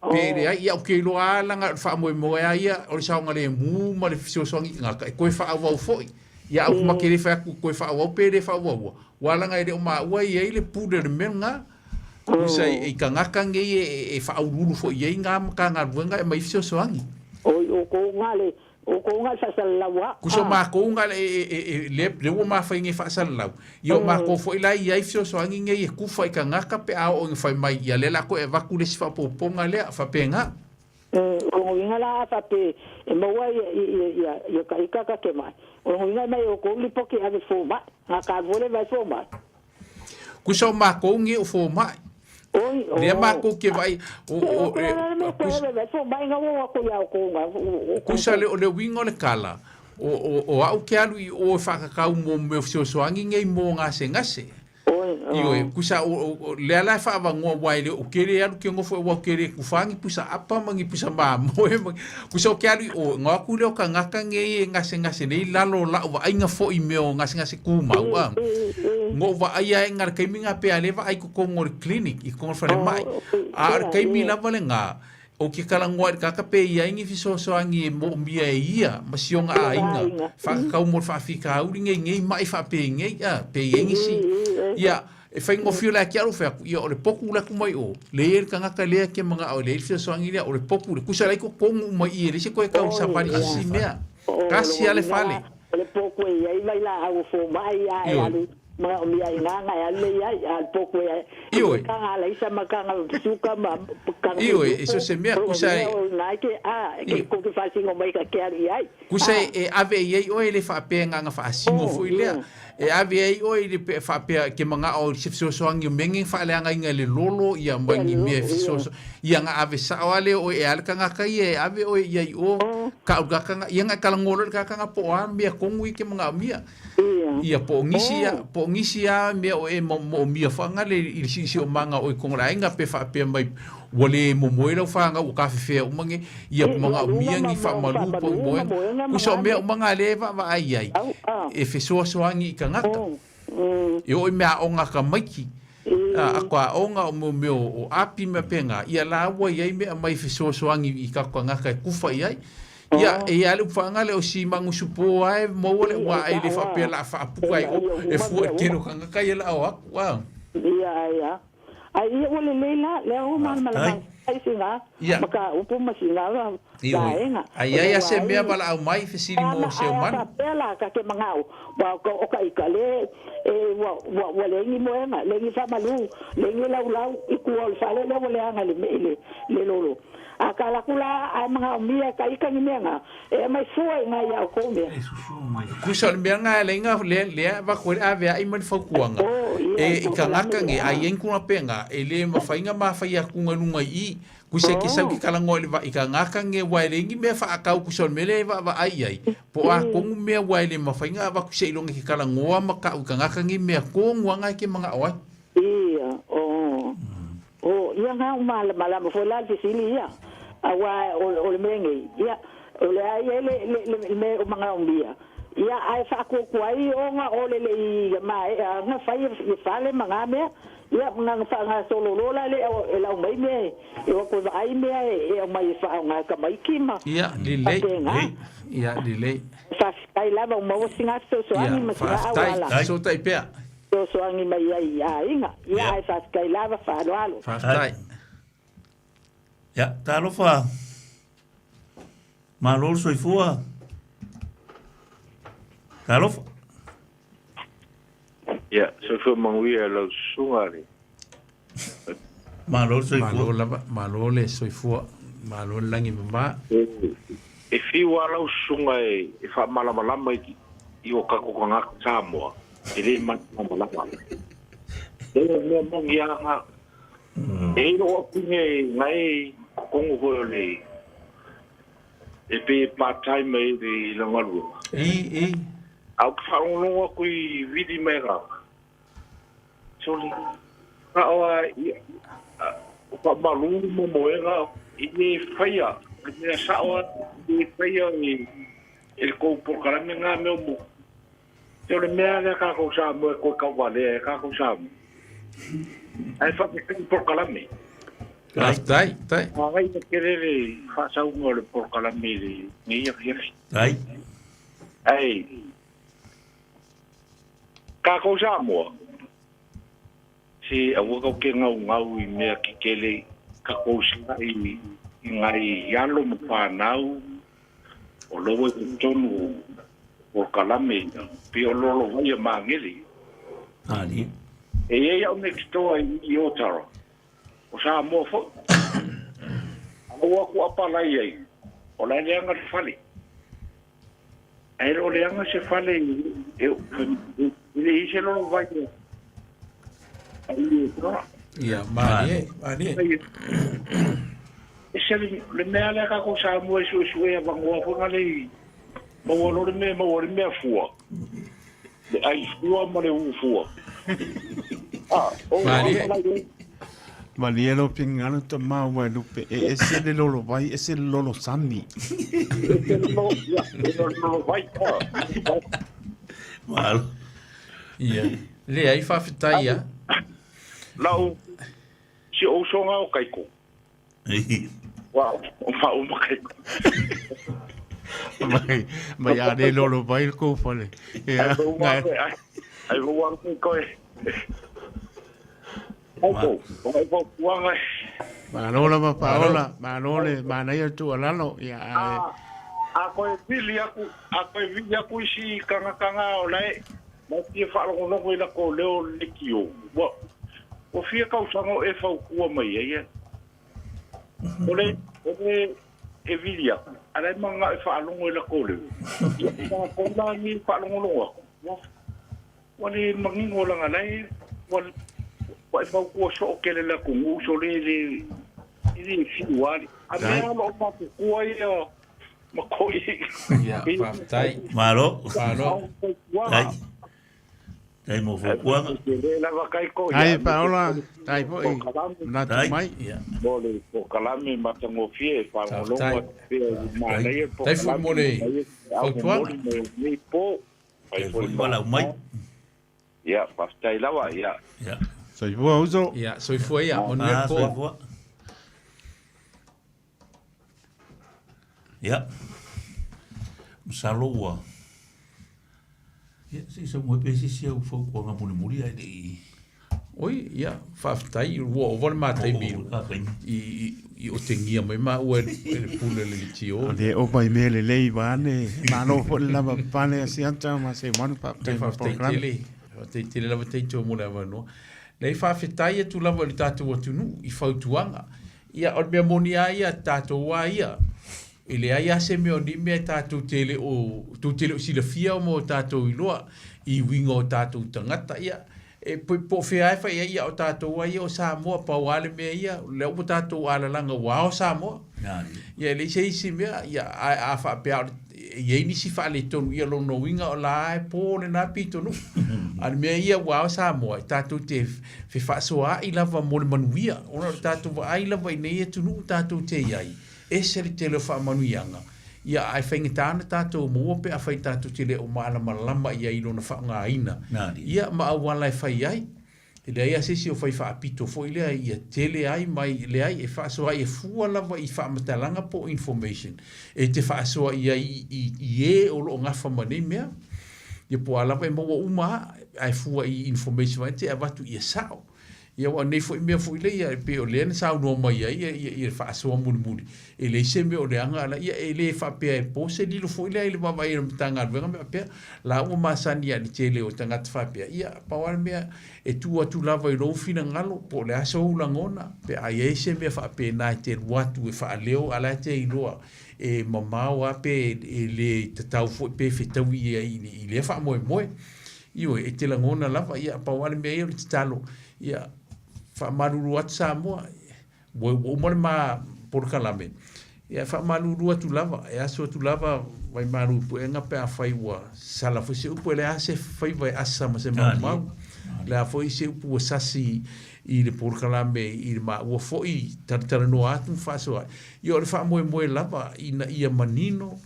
pe leai. Ia ou te iloa lava leaga o le faamoemoe lava ia o le saogalemu ma le fesoasoani i tagata e toe faaauau foi. Ia au ma te le fai atu toe faaauau pe le faaauaua, aua leaga e le o maua e i ai le pule o le mea lena. Pusa i tagata nei e faauluulu foi i ai ngā Matagaluega e aumai ai fesoasoani. Oi, o kou ngā le, o kou ngā le faasalalau a. Kusa o makou ngā le, e, e, e, le, le ua mafai nei faasalalau. Ia o makou foi la e i ai fesoasoani nei e kufa i tagata pe a oo ina fai mai, ia lea la koe e avatu le isi faaopoopoga lea, faapena. O lona uiga la a faapea e maua ia ka ika ka ke mai, o lona uiga e mai e oukou lipoti e ave fomai, nga ka alu foi le vai fomai. Kusa o makou nei o fomai. Oi, o. Lea makou ke vaai, o, o, e, kusa le, o le uiga o le kala, o, o, o au ke alu i o e whakakau mō mea fesoasoani nei mō gasegase. Ioe, kusa o, o, o, lea la e faaavanoa ua e le o ke le alu ke nofo e ua o ke le kufa ni pusa apa ma ni pusa mamoe ma kusa o ke alu i o, ngao aku lea o kangaka nei e gasegase nei lalo o la'u vaaiga fo'i mea o gasegase kumau a. Ngo vaai ae nga le taimi nga pe a le vaai i totonu o le clinic i totonu o le falemai. A o le taimi lava lena, Ou te talanoa i le tagata pe i ai ni fesoasoani e moomia e ia ma si ona aiga, whakakau mo le faafitauli nei, nei maʻi faapenei, a, pe i ai nisi, ia, e faigofie la ke alu fai atu, ia, o le poku le atu mai o, le i ai le tagata lea ke manao e leai le fesoasoani lea, o le poku le, kusa la i totonu uma i i, e leai se toe tau savali i se isi mea, tasi lava le fale. O le poku e i ai vailaau o fomai a e alu Manaomia i ngā ngai alu i ai, a le pō koe ai. Ioe. Ka ngā leisa ma ka ngā suka ma ka ngā Ioe, e so se mea, kusa e. O ngā ke, a, ke ko ke whasingo mai ka ke alu i ai. Kusa e ave i ai oe le whaapea ngā ngā whaasingo foi lea. E ave ai oe i le whaapea ke mangao i se fesoasoani o mea nge whaaleanga inga le lolo ia mai ni mea fesoaso. Ia ngā ave sao ale oe e ale ka ngā kai e ave oe ia i o ka u ka ka ia ngā kalangolo le ka ka ngā po a mea kongu i ke mangao mia. Ia, po o nisi a, po o nisi a mea o e moomia faagale i le si'osi'omaga o i kona aiga pe faapea mai ua le momoe lau fanau ua kafefea uma nei, ia magaomia ni faamalu po o ni moega. Kusa o mea uma na lea e vaavaai ai e fesoasoani i tagata. E oo i mea aoga a tamaiti, a ko aoga o mea o api ma mea pēnā, ia lāua i ai mea aumai e fesoasoani i tatou tagata e kufa i ai. Ia, e ia le ufaga le o si magusu po ae maua le ua ai le faapea la faapuka ai o e fua i tele o tagata ia la o aku a. Ia, ia. Ai ia ua lelei la, lea ua malamalama. Ai sina mataupu ma sina vaega. A i ai a se mea valaau mai fesili mo se omanu. A faapea la ka te mangao, ua o ka ika le e ua ua ua leai ni moega, leai ni faamalu, leai ni laulau i tua o le fale lea ua leaga i le i le lolo. A ka alu atu la ae magaomia e ka ika ni mea na, e aumai fua i ina ia outou mea. Kusa o le mea na e lea lea lea avatu ai le avea'i ma le fautuaga e i tagata nei a i ai ni tulaga pena e le mafai ona mafaia atu i luga i i kusa e te sau e te talanoa i le i tagata nei aua e leai ni mea faatau kusa o le mea lea e vaavaai i ai po o a tonu mea aua e le mafai ona avatu seiloga e te talanoa ma tau i tagata nei mea tonu lava na e te manao ai. Ia, oh. Oh, ia nga malamalama foi la le fesili ia. Aua o le mea nei, ia, o le a ia le, le, le mea o magaomia, ia, ae faakuakua ai ona o le lei maea ona fai ia fale ma nga mea, ia, na ona faagasolo loa la lea e lau mai mea e o atu e vaai mea e aumai e faaaoga e tamaiti ma Ia, lelei. faapena. Ia, lelei. Faafetai lava ua maua sina fesoasoani Ia, ma sina faafetai. auala. Fesootai pea. Fesoasoani mai ai i aiga. Ia, ae faafetai lava, faaaloalo. Faafetai. Ia, talofa. Malo le soifua. Talofa. Ia, soifua manuia lau susuga le. Malo le soifua. Malo lava, malo le soifua, malo le lagi mama. E fiu lava lau susuga e faamalamalama i o tatou tagata Samoa, e le malamalama. Leai o le mea moni lava na. E i ai lou opinion e na e i totonu foi o le, e pei e part time ai i le galuega. I, i. Ae ou te faalogologo atu i vili mai lava. Soli, na o a ia, o faamalu momoega i le faia, le mea sao a i le faia i e le kou polokalame nga mea o mo. Te o le mea lea kākou Samoa e koe kaualea e kākou Samoa. Ae faafetai i polokalame. Faafetai, tai. Manaia tele le faasauga o le polokalame i lenei afiafi. Tai. Ae, Kākou Samoa, se aua kau ke ngaungau i mea kekele, kakou silaʻi i ngai alo ma whanau, o loa i totonu o polokalame pei o lolo vai a Magele. Ali. E iai au next door i Otara, o Samoa foi. Alo aku apalai ai, o la e leaga le fale. Ae le o leaga se fale e le i se lolo vai a i e toa. Ia, malie, malie. E se le mea lea kākou Samoa e suesue a vangoa foi ngale i maua lo le mea maua le mea fua. Le ai fua ma le u fua. Ah, o Malie. Malie lo pingalo ta maua e lupe e ese le lolo vai ese le lolo sami. Ese le lolo, ia, le lolo vai. Malo. Ia. Leai faafetai a. Lau si ou usoga o Kaiko. Ua o maʻu ma Kaiko. Mai mai a le lolo vai le kou fale. Ia. Ai ua alu Kaiko e. Kaiko, o ai fautuaga e. Malo lava Paola, malo le manaia le tuualalo. Ia ae. A koe vili aku, a koe vili aku isi tagata na o lae ma fia faalogologo i lakou leo lekiō, ua ua fia tausaga o e fautua mai ai e. O le, o le e vili aku, a lae mananao e faalogo i lakou leo. Ia, o lakou la ni faalogologo aku, ua Ua le manino laga lae ua ua e fautua soo kele le atunuu sole e le e le fiu ali. A mea o loo matutua ia ma koi. Ia, faafetai. Malo. Malo. Tai. Tai mo fautuaga. Le lava kai ko. Ai Paola, tai foi. Manatu mai. Ia. Mo le polokalame matagofie e faalogologo atu pea i manaia le Tai foi mo le fautuaga. Nei po. Fai foi valaau mai. Ia, faafetai lava, ia. Ia. Soifua uso. Ia, soifua ia, manuia le po. Soifua. Ia. Masalo ua Ia, se i sau mai pea se isi au fautuaga mulimuli ae le i. Oi, ia, faafetai, ua ova le ma taimi i, i, i otegia mai maua e le pule o le leitio. O le ova i mea lelei vaeane, malo foi le lava papale a Siata ma Seumanu, faafetai mo le Faafetai polokalame. tele, faafetai tele lava Taito mo le avanoa. Leai, faafetai atu lava i le tatou atunuu i fautuaga. Ia, o le mea moni lava ia, tatou lava ia, e leai lava se mea o nei mea tatou te le o, tou te le o silafia ma o tatou iloa i uiga o tatou tagata. Ia, e po o fea lava e fai ai, ia o tatou lava ia o Samoa, pau lava le mea ia, o lea ua tatou alalaga ua ao Samoa. Ia e leai se isi mea, ia ae a faapea e i ai nisi faaletonu, ia lona uiga o la e po lena pitonuu. A o le mea ia ua ao Samoa, e tatou te fefaasoaai lava mo le manuia, ona o le tatou vaai lava i nei atunuu tatou te i ai, ese le tele o faamanuiaga, ia ae faigata ona tatou maua pe afai tatou te le o malamalama i ai i lona faaaogaina, ia ma auala e fai ai. E leai lava se isi o fai faapito foi lea ia tele ai mai, leai, e faasoa ai e fua lava i faamatalaga po o information e te faasoa i ai i e o lo o gafa ma nei mea. Ia po o a lava e maua uma lava, ae fua i information e te avatu ia sao. Ia aua o nei foi mea foi lea e pei o lea na saunoa mai ai ia le faasoa mulimuli, e leai se mea o leaga ala, ia e le faapea e po se lilo foi lea i le vaavaai a le Matagaluega ma faapea, la ua masani lava i le tele o tagata faapea, ia pau lava le mea e tuu atu lava i lou finagalo po o le a sou lagona pe a i ai se mea faapena e te alu atu e faaleo a o la e te iloa e mamao lava pe e le tatau foi pe fetaui i ai i lea faamoemoe. Ioe, e te lagona lava, ia, pau lava le mea ia o le tatalo, ia, faamalulu atu Samoa, ua uma le ma polokalame, ia, e faamalulu atu lava, e aso atu lava vaimalu i puega pe afai ua sala foi se upu, e leai lava se faiva e asa ma se maumau, o le a foi se upu ua sasi i le polokalame i le maua foi talatalanoa atu ma faasoa ai. Ia, o le faamoemoe lava ina ia manino,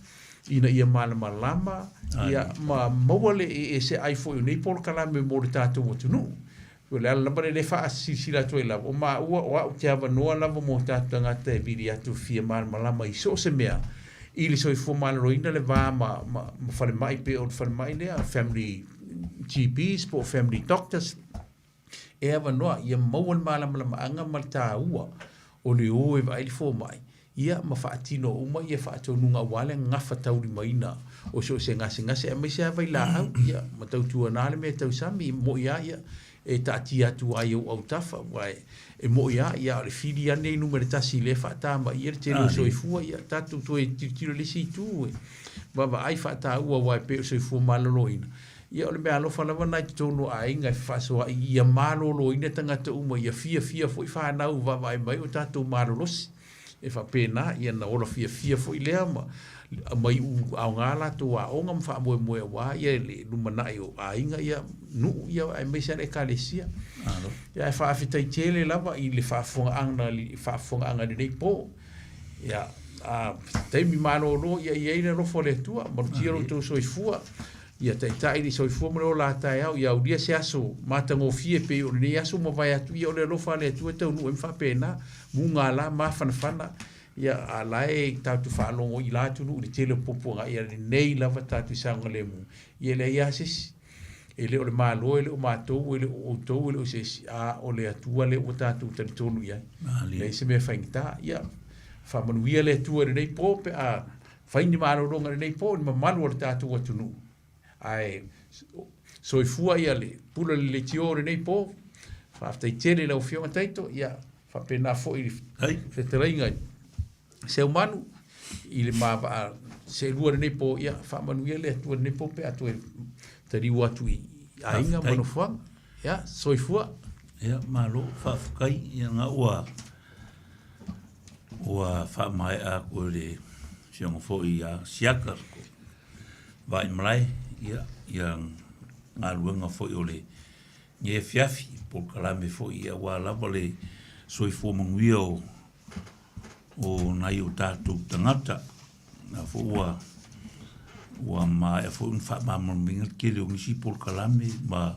ina ia malamalama ia ma maua le eseeseai foi o nei polokalame mo le tatou atunuu. O le ala lava lea e faasilasila atu ai lava, o maua o au te avanoa lava mo tatou tagata e vili atu e fia malamalama i so o se mea i le soifua maloloina le va ma, ma, ma falemai pei o le falemai lea, family GPs po o family doctors, e avanoa ia maua le malamalamaaga ma le taua o le o e vaai le fomai, ia ma faatino uma ia faatonuga aua le gafataulimaina o so o se gasegase aemaise lava vailaau, ia ma tautuana le mea tausami, e mo'i lava ia e taatia atu lava i ou autafa, aua e mo'i lava ia a o le fili lava lenei numera tasi lea e faatamaia le tele o soifua, ia tatou toe tilotilo i le isi itu e vaavaai faataua aua e pei o le soifua maloloina. Ia o le meaalofa lava lena i totonu o aiga e fefaasoaai ia maloloina tagata uma, ia fiafia foi fanau vaavaai mai o tatou malolosi. E faapena, ia na ola fiafia foi lea ma ma iu aoga latou aoga ma faamoemoe aua ia le lumanai o aiga ia, nuu ia aemaise lava le ekalesia. Ia ae faafetai tele lava i le faafofogaaga faafofogaaga i lenei po. Ia, a taimi malolo ia i ai le alofa o le Atua, malutia lo outou soifua. Ia taitai le soifua ma le ola taeao, ia aulia se aso matagofie pei o lenei aso ua mavae atu, ia o le alofa a le Atua e taunuu ai ma faapena, mugala, mafanafana, ia a la e tatou faalogo i la atunuu i le tele o puapuaga, ia lenei lava tatou i saogalemu, ia e leai lava se isi, e le o le Malo, e le o matou, e le o outou, e le o se isi, a o le Atua lea ua tatou talitonu i ai. Leai se mea faigata. Ia faamanuia le Atua i lenei po pe a Fai ni malologa i lenei po i le mamalu o le tatou atunuu, ae soifua ia le pule o le leitio i lenei po. Faafetai tele i lau Afioga Taito, ia faapena foi i le fetalaiga i Seumanu i le ma vaa seelua i lenei po, ia faamanuia le Atua i lenei po pe a toe taliu atu i aiga ma nofoaga. Ia, soifua. Ia, malo, faafetai. Ia, na ua Ua faamaea atu e le Afioga foi ia Siaka Vaimalae ia ia galuega foi o lenei afiafi, polokalame foi aua lava le soifua manuia o nai o tatou tagata. O lea foi ua ua maea foi ona faamalamalamaina le tele o nisi polokalame ma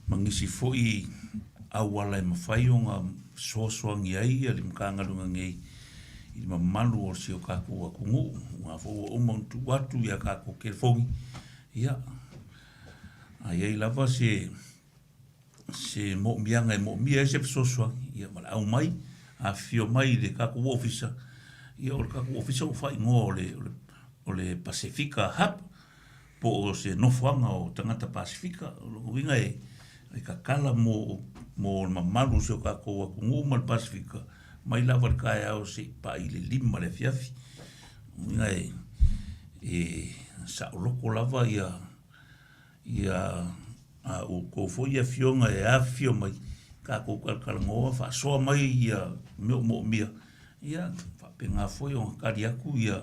ma nisi foi auala e mafai ona fesoasoani ai le Matagaluega nei i le mamalu o si o tatou atunuu. Aua foi ua uma ona tuu atu i a tatou telefoni, ia, a i ai lava se. se mo'omiaga e mo'omia ai se fesoasoani, ia, valaau mai, afifio mai i le tatou ofisa, ia, o le tatou ofisa ua faaigoa o le, o le, o le Pasefika Hub, po o se nofoaga o tagata Pasefika. O lona uiga e, e tatala mo, mo le mamalu o si o tatou atunuu ma le Pasefika, mai lava i le taeao seia pa'i i le 5 i le afiafi. O lona uiga e, e saoloto lava ia, ia a outou foi afioga e afifio mai, tatou talatalanoa, faasoa mai ia mea o moomia, ia faapena foi ona tali atu ia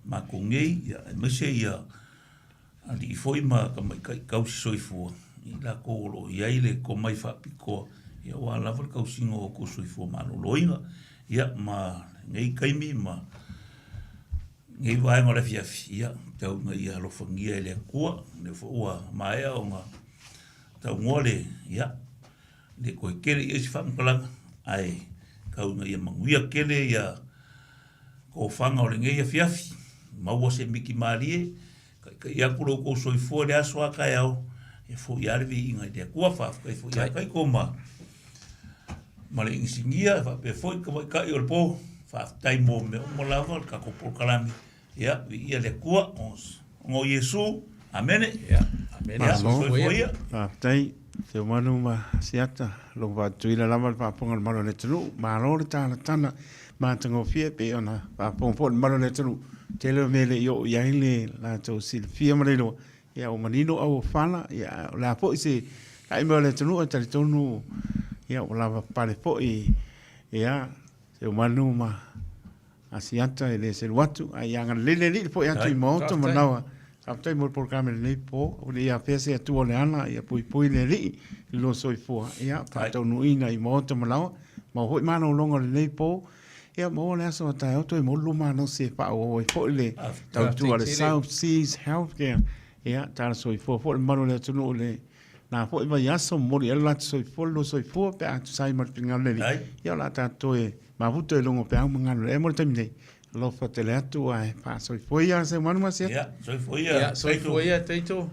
matou nei, ia aemaise ia alii foi ma tamaitai tausi soifua, i latou o lo o i ai le tomai faapitoa, ia aua lava le tausiga o outou soifua maloloina. Ia ma lenei taimi ma Lenei vaega o le afiafi, ia, tau ina ia alofagia e le Atua, lea foi ua maea ona taunoa le, ia, le toe tele i ai se faamatalaga, ae tau ina ia manuia tele ia tofaga o lenei afiafi, maua se miti malie, taitai atu lo outou soifua i le aso a taeao, e foi lava le viiga i le Atua. Faafetai foi ia Taito ma ma le inisinia faapea foi tamaitai o le po. Faafetai mo mea uma lava le tatou polokalame. Ia, viia le Atua ona o Iesu. Amene. Ia, amene. Ia, soifua ia. Faafetai. Seumanu ma Asiata, logo faatuila lava le faafofoga a le malu o le atunuu. Malo le talatala matagofie pei ona faafofoga foi le malu o le atunuu. Tele o mea e le i oo i ai le latou silafia ma le iloa. Ia ua manino auofala, ia o le a foi se taimi o le atunuu e talitonu ia ua lava pale foi ia Seumanu ma Asiata e le selu atu, ae ia agalelei le Alii foi atu i maota manawa. Faafetai mo le polokalame i lenei po, ua le i afea se Atua o le ala, ia puipui le Alii i lo soifua, ia faataunuuina i maota manawa, maua foi malologa o lenei po, Ia, maua le aso a taeao toe maua le lua malosi e faaauau ai foi le tautua a le South Seas Healthcare. Ia, tala soifua foi le mamalu o le atunuu i le na foi vaiaso, momoli i ai lo latou soifua, le lua soifua pe a tusa ai ma le finagalo o le Alii. Ia, o le a tatou toe mafuta i luga o peau ma galulue mo le taimi nei. Alofa tele atu ae faasoifua ia Seumanu ma Asiata. Ia, soifua ia. Ia, soifua ia Taito.